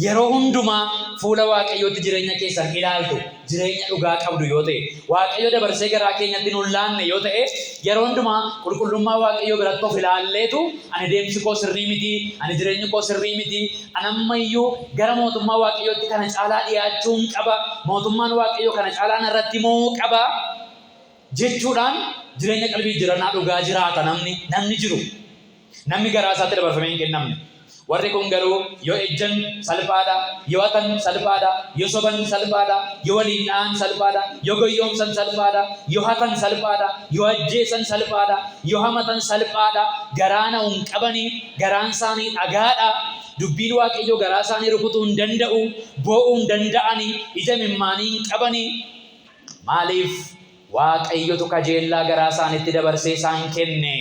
yeroo hundumaa fuula Waaqayyootti jireenya keessan ilaaltu, jireenya dhugaa qabdu yoo ta'e, Waaqayyo dabarsee garaa keenyatti nun laanne yoo ta'e, yeroo hundumaa qulqullummaa Waaqayyoo biratti of ilaalleetu, ani deemsi koo sirrii miti, ani jireenyi koo sirrii miti, ani ammayyuu gara mootummaa Waaqayyootti kana caalaa dhiyaachuun qaba, mootummaan Waaqayyoo kana caalaa narratti mo'uu qaba jechuudhaan jireenya qalbii jijjiirannaa dhugaa jiraata namni jiru. Namni garaa isaatti dabarfamee hin kennamne. Warri kun garuu yoo ejjan salphaadha, yoo hatan salphaadha, yoo soban salphaadha, yoo waliin dha'an salphaadha, yoo goyyoomsan salphaadha, yoo hatan salphaadha, yoo ajjeesan salphaadha, yoo hamatan salphaadha, garaa na'u hin qabani, garaan isaanii dhagaadha, dubbiin Waaqayyoo garaa isaanii rukutuu hin danda'u, boo'uu hin danda'ani, ija imimmaanii hin qabani. Maaliif? Waaqayyotu kajeellaa garaa isaaniitti dabarsee isaan kenne.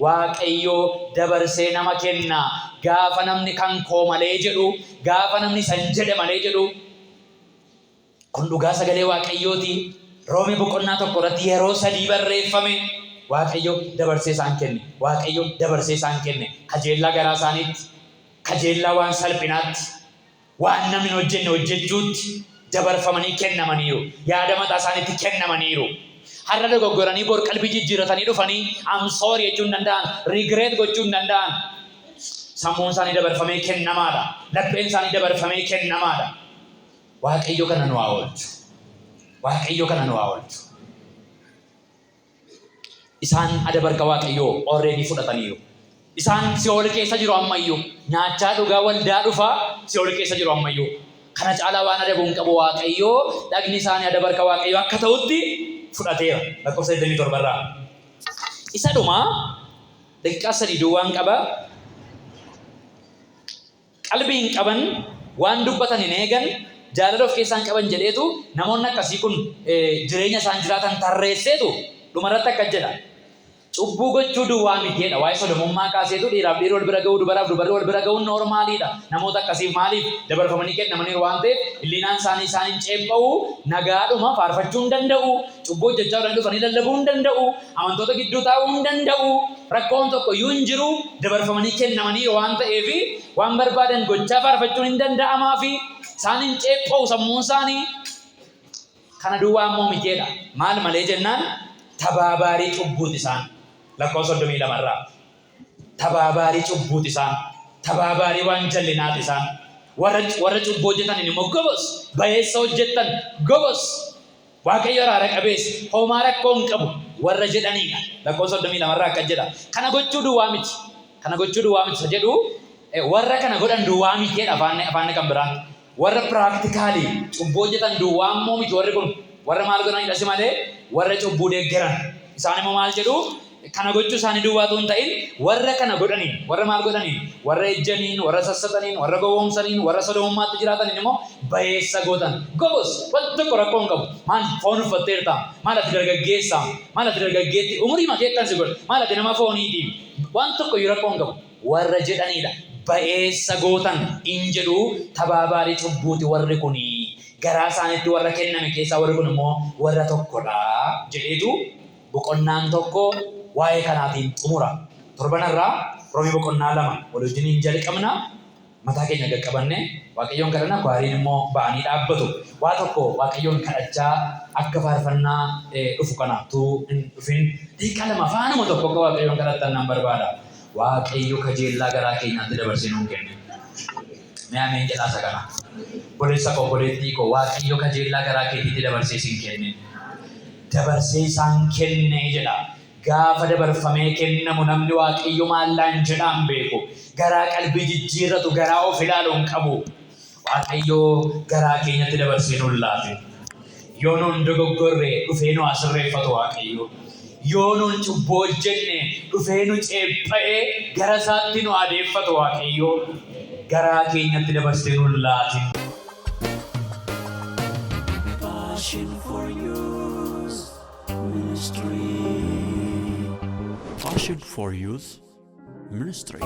Waaqayyo dabarsee nama kenna. Gaafa namni kan koo malee jedhu, gaafa namni isan jedhe malee jedhu, kun dhugaa sagalee Waaqayyooti. Roomee boqonnaa 1 irratti yeroo sadii barreeffame. Waaqayyo dabarsee isaan kenne. Waaqayyo dabarsee isaan kenne. Kajeellaa garaa isaaniitti, kajeellaa waan salphinaatti, waan namni hin hojjenne hojjechuutti dabarfamanii kennamaniiru. Yaada mataa isaaniitti kennamaniiru. Har'a dogoggoranii bor qalbii jijjiirratanii dhufanii I'm sorry jechuu hin danda'an. Regret gochuu hin danda'an. Sammuun isaanii dabarfamee kennamaadha. Lapheen isaanii dabarfamee kennamaadha. Waaqayyo kana nu haa oolchu. Waaqayyo kana nu haa oolchu. Isaan adaba harka Waaqayyoo already fudhataniiru. Isaan si'ool keessa jiru ammayyuu. Nyaachaa, dhugaa, waldaa dhufaa si'ool keessa jiru ammayyuu. Kana caalaa waan adabu hin qabu Waaqayyoo, dhagni isaanii adaba harka Waaqayyoo akka ta'utti fudhateera. Lakkoofsa 27 irraa. Isa dhumaa daqiiqaa 3 duwwaan qaba. Qalbii hin qaban, waan dubbatan hin eegan, jaalala of keessaa hin qaban jedheetu namoonni akkasii kun jireenya isaan jiraatan tarreesseetu dhumarratti akkas jedha. Cubbuu gochuu duwwaa miti jedha. Waa'ee sodomummaa kaaseetu dhiiraaf dhiirri wal bira ga'uu, dubaraaf dubarri wal bira ga'uun noormaaliidha. Namoota akkasiif maaliif dabarfamanii kennamaniiru waan ta'eef hilliinaan isaanii isaan hin ceepha'u, nagaadhuma faarfachuu hin danda'u, cubbuu hojjechaa oolanii dhufanii lallabuu hin danda'u, amantoota gidduu taa'uu hin danda'u, rakkoon tokko iyyuu hin jiru, dabarfamanii kennamaniiru waan ta'eef waan barbaadan gochaa faarfachuun hin danda'amaafi, isaan hin ceepha'u sammuun isaanii. Kana duwwaa immoo miti jedha. Maal malee jennaan, tabaabaarii cubbuuti isaan. Lakkoofsa 32 irraa. Tabaabaarii cubbuuti isaan. Tabaabaarii waan jallinaati isaan. Warra cubbuu hojjetaniin immoo gobos, bayeessa hojjettan, gobos. Waaqayyo araara qabeessa, homaa rakkoo hin qabu warra jedhaniidha. Lakkoofsa 32 irraa akkas jedha. Kana gochuu duwwaa miti. Kana gochuu duwwaa miti isa jedhu, warra kana godhan duwwaa miti jedha afaanni kan biraan. Warra practically cubbuu hojjetan duwwaa immoo miti warri kun. Warra maal godhanidha si malee, warra cubbuu deeggaran. Isaan immoo maal jedhu? Kana gochuu isaanii duwwaa utuu hin ta'in, warra kana godhaniin, warra maal godhaniin, warra ejjaniin, warra sassataniin, warra gowwoomsaniin, warra sodomummaatti jiraataniin immoo bayeessa gootan. Gobos, wanti tokko rakkoo hin qabu. Maal foon uffatteerta? Maal ati dargaggeessa? Maal ati dargaggeetti? Umurii makee akkan si godhe. Maal ati nama fooniiti? Waan tokko iyyuu rakkoo hin qabu warra jedhaniidha. Ba'eessa gootan in jedhu, tabaabaarii cubbuuti warri kun, garaa isaaniitti warra kenname keessaa warri kun immoo warra tokkodha jedheetu boqonnaan 1 waa'ee kanaatiin xumura. Torban har'aa Roomee boqonnaa 2 wal wajjiniin jalqabna. Mataa keenya qaqqabannee Waaqayyoon kadhanna, kwaariin immoo ba'anii dhaabbatu. Waa tokko Waaqayyoon kadhachaa akka faarfannaa dhufu kana utuu hin dhufin daqiiqaa 2 afaanuma tokko akka Waaqayyoon kadhattan nan barbaada. Waaqayyo kajeellaa garaa keenyaatti dabarsee nuun kenne. Mee ameen jedhaa isa kana. Obboleessa koo, obboleettii koo, Waaqayyo kajeellaa garaa keetiitti dabarsee sin kenne. Dabarsee isaan kenne jedha. Gaafa dabarfamee kennamu namni Waaqayyo maallaan jedhaan beeku. Garaa qalbii jijjiirratu, garaa of ilaalu hin qabu. Waaqayyo garaa keenyatti dabarsee nuun laafe. Yoo nuun dogoggorre, dhufee nu haa sirreeffatu Waaqayyo. Yoo nuun cubbuu hojjenne, dhufee nu ceepha'ee gara isaatti nu adeeffatu Waaqayyo. Garaa keenyatti dabarsee nuun laatin. Passion for Youth Ministry. Passion for Youth Ministry.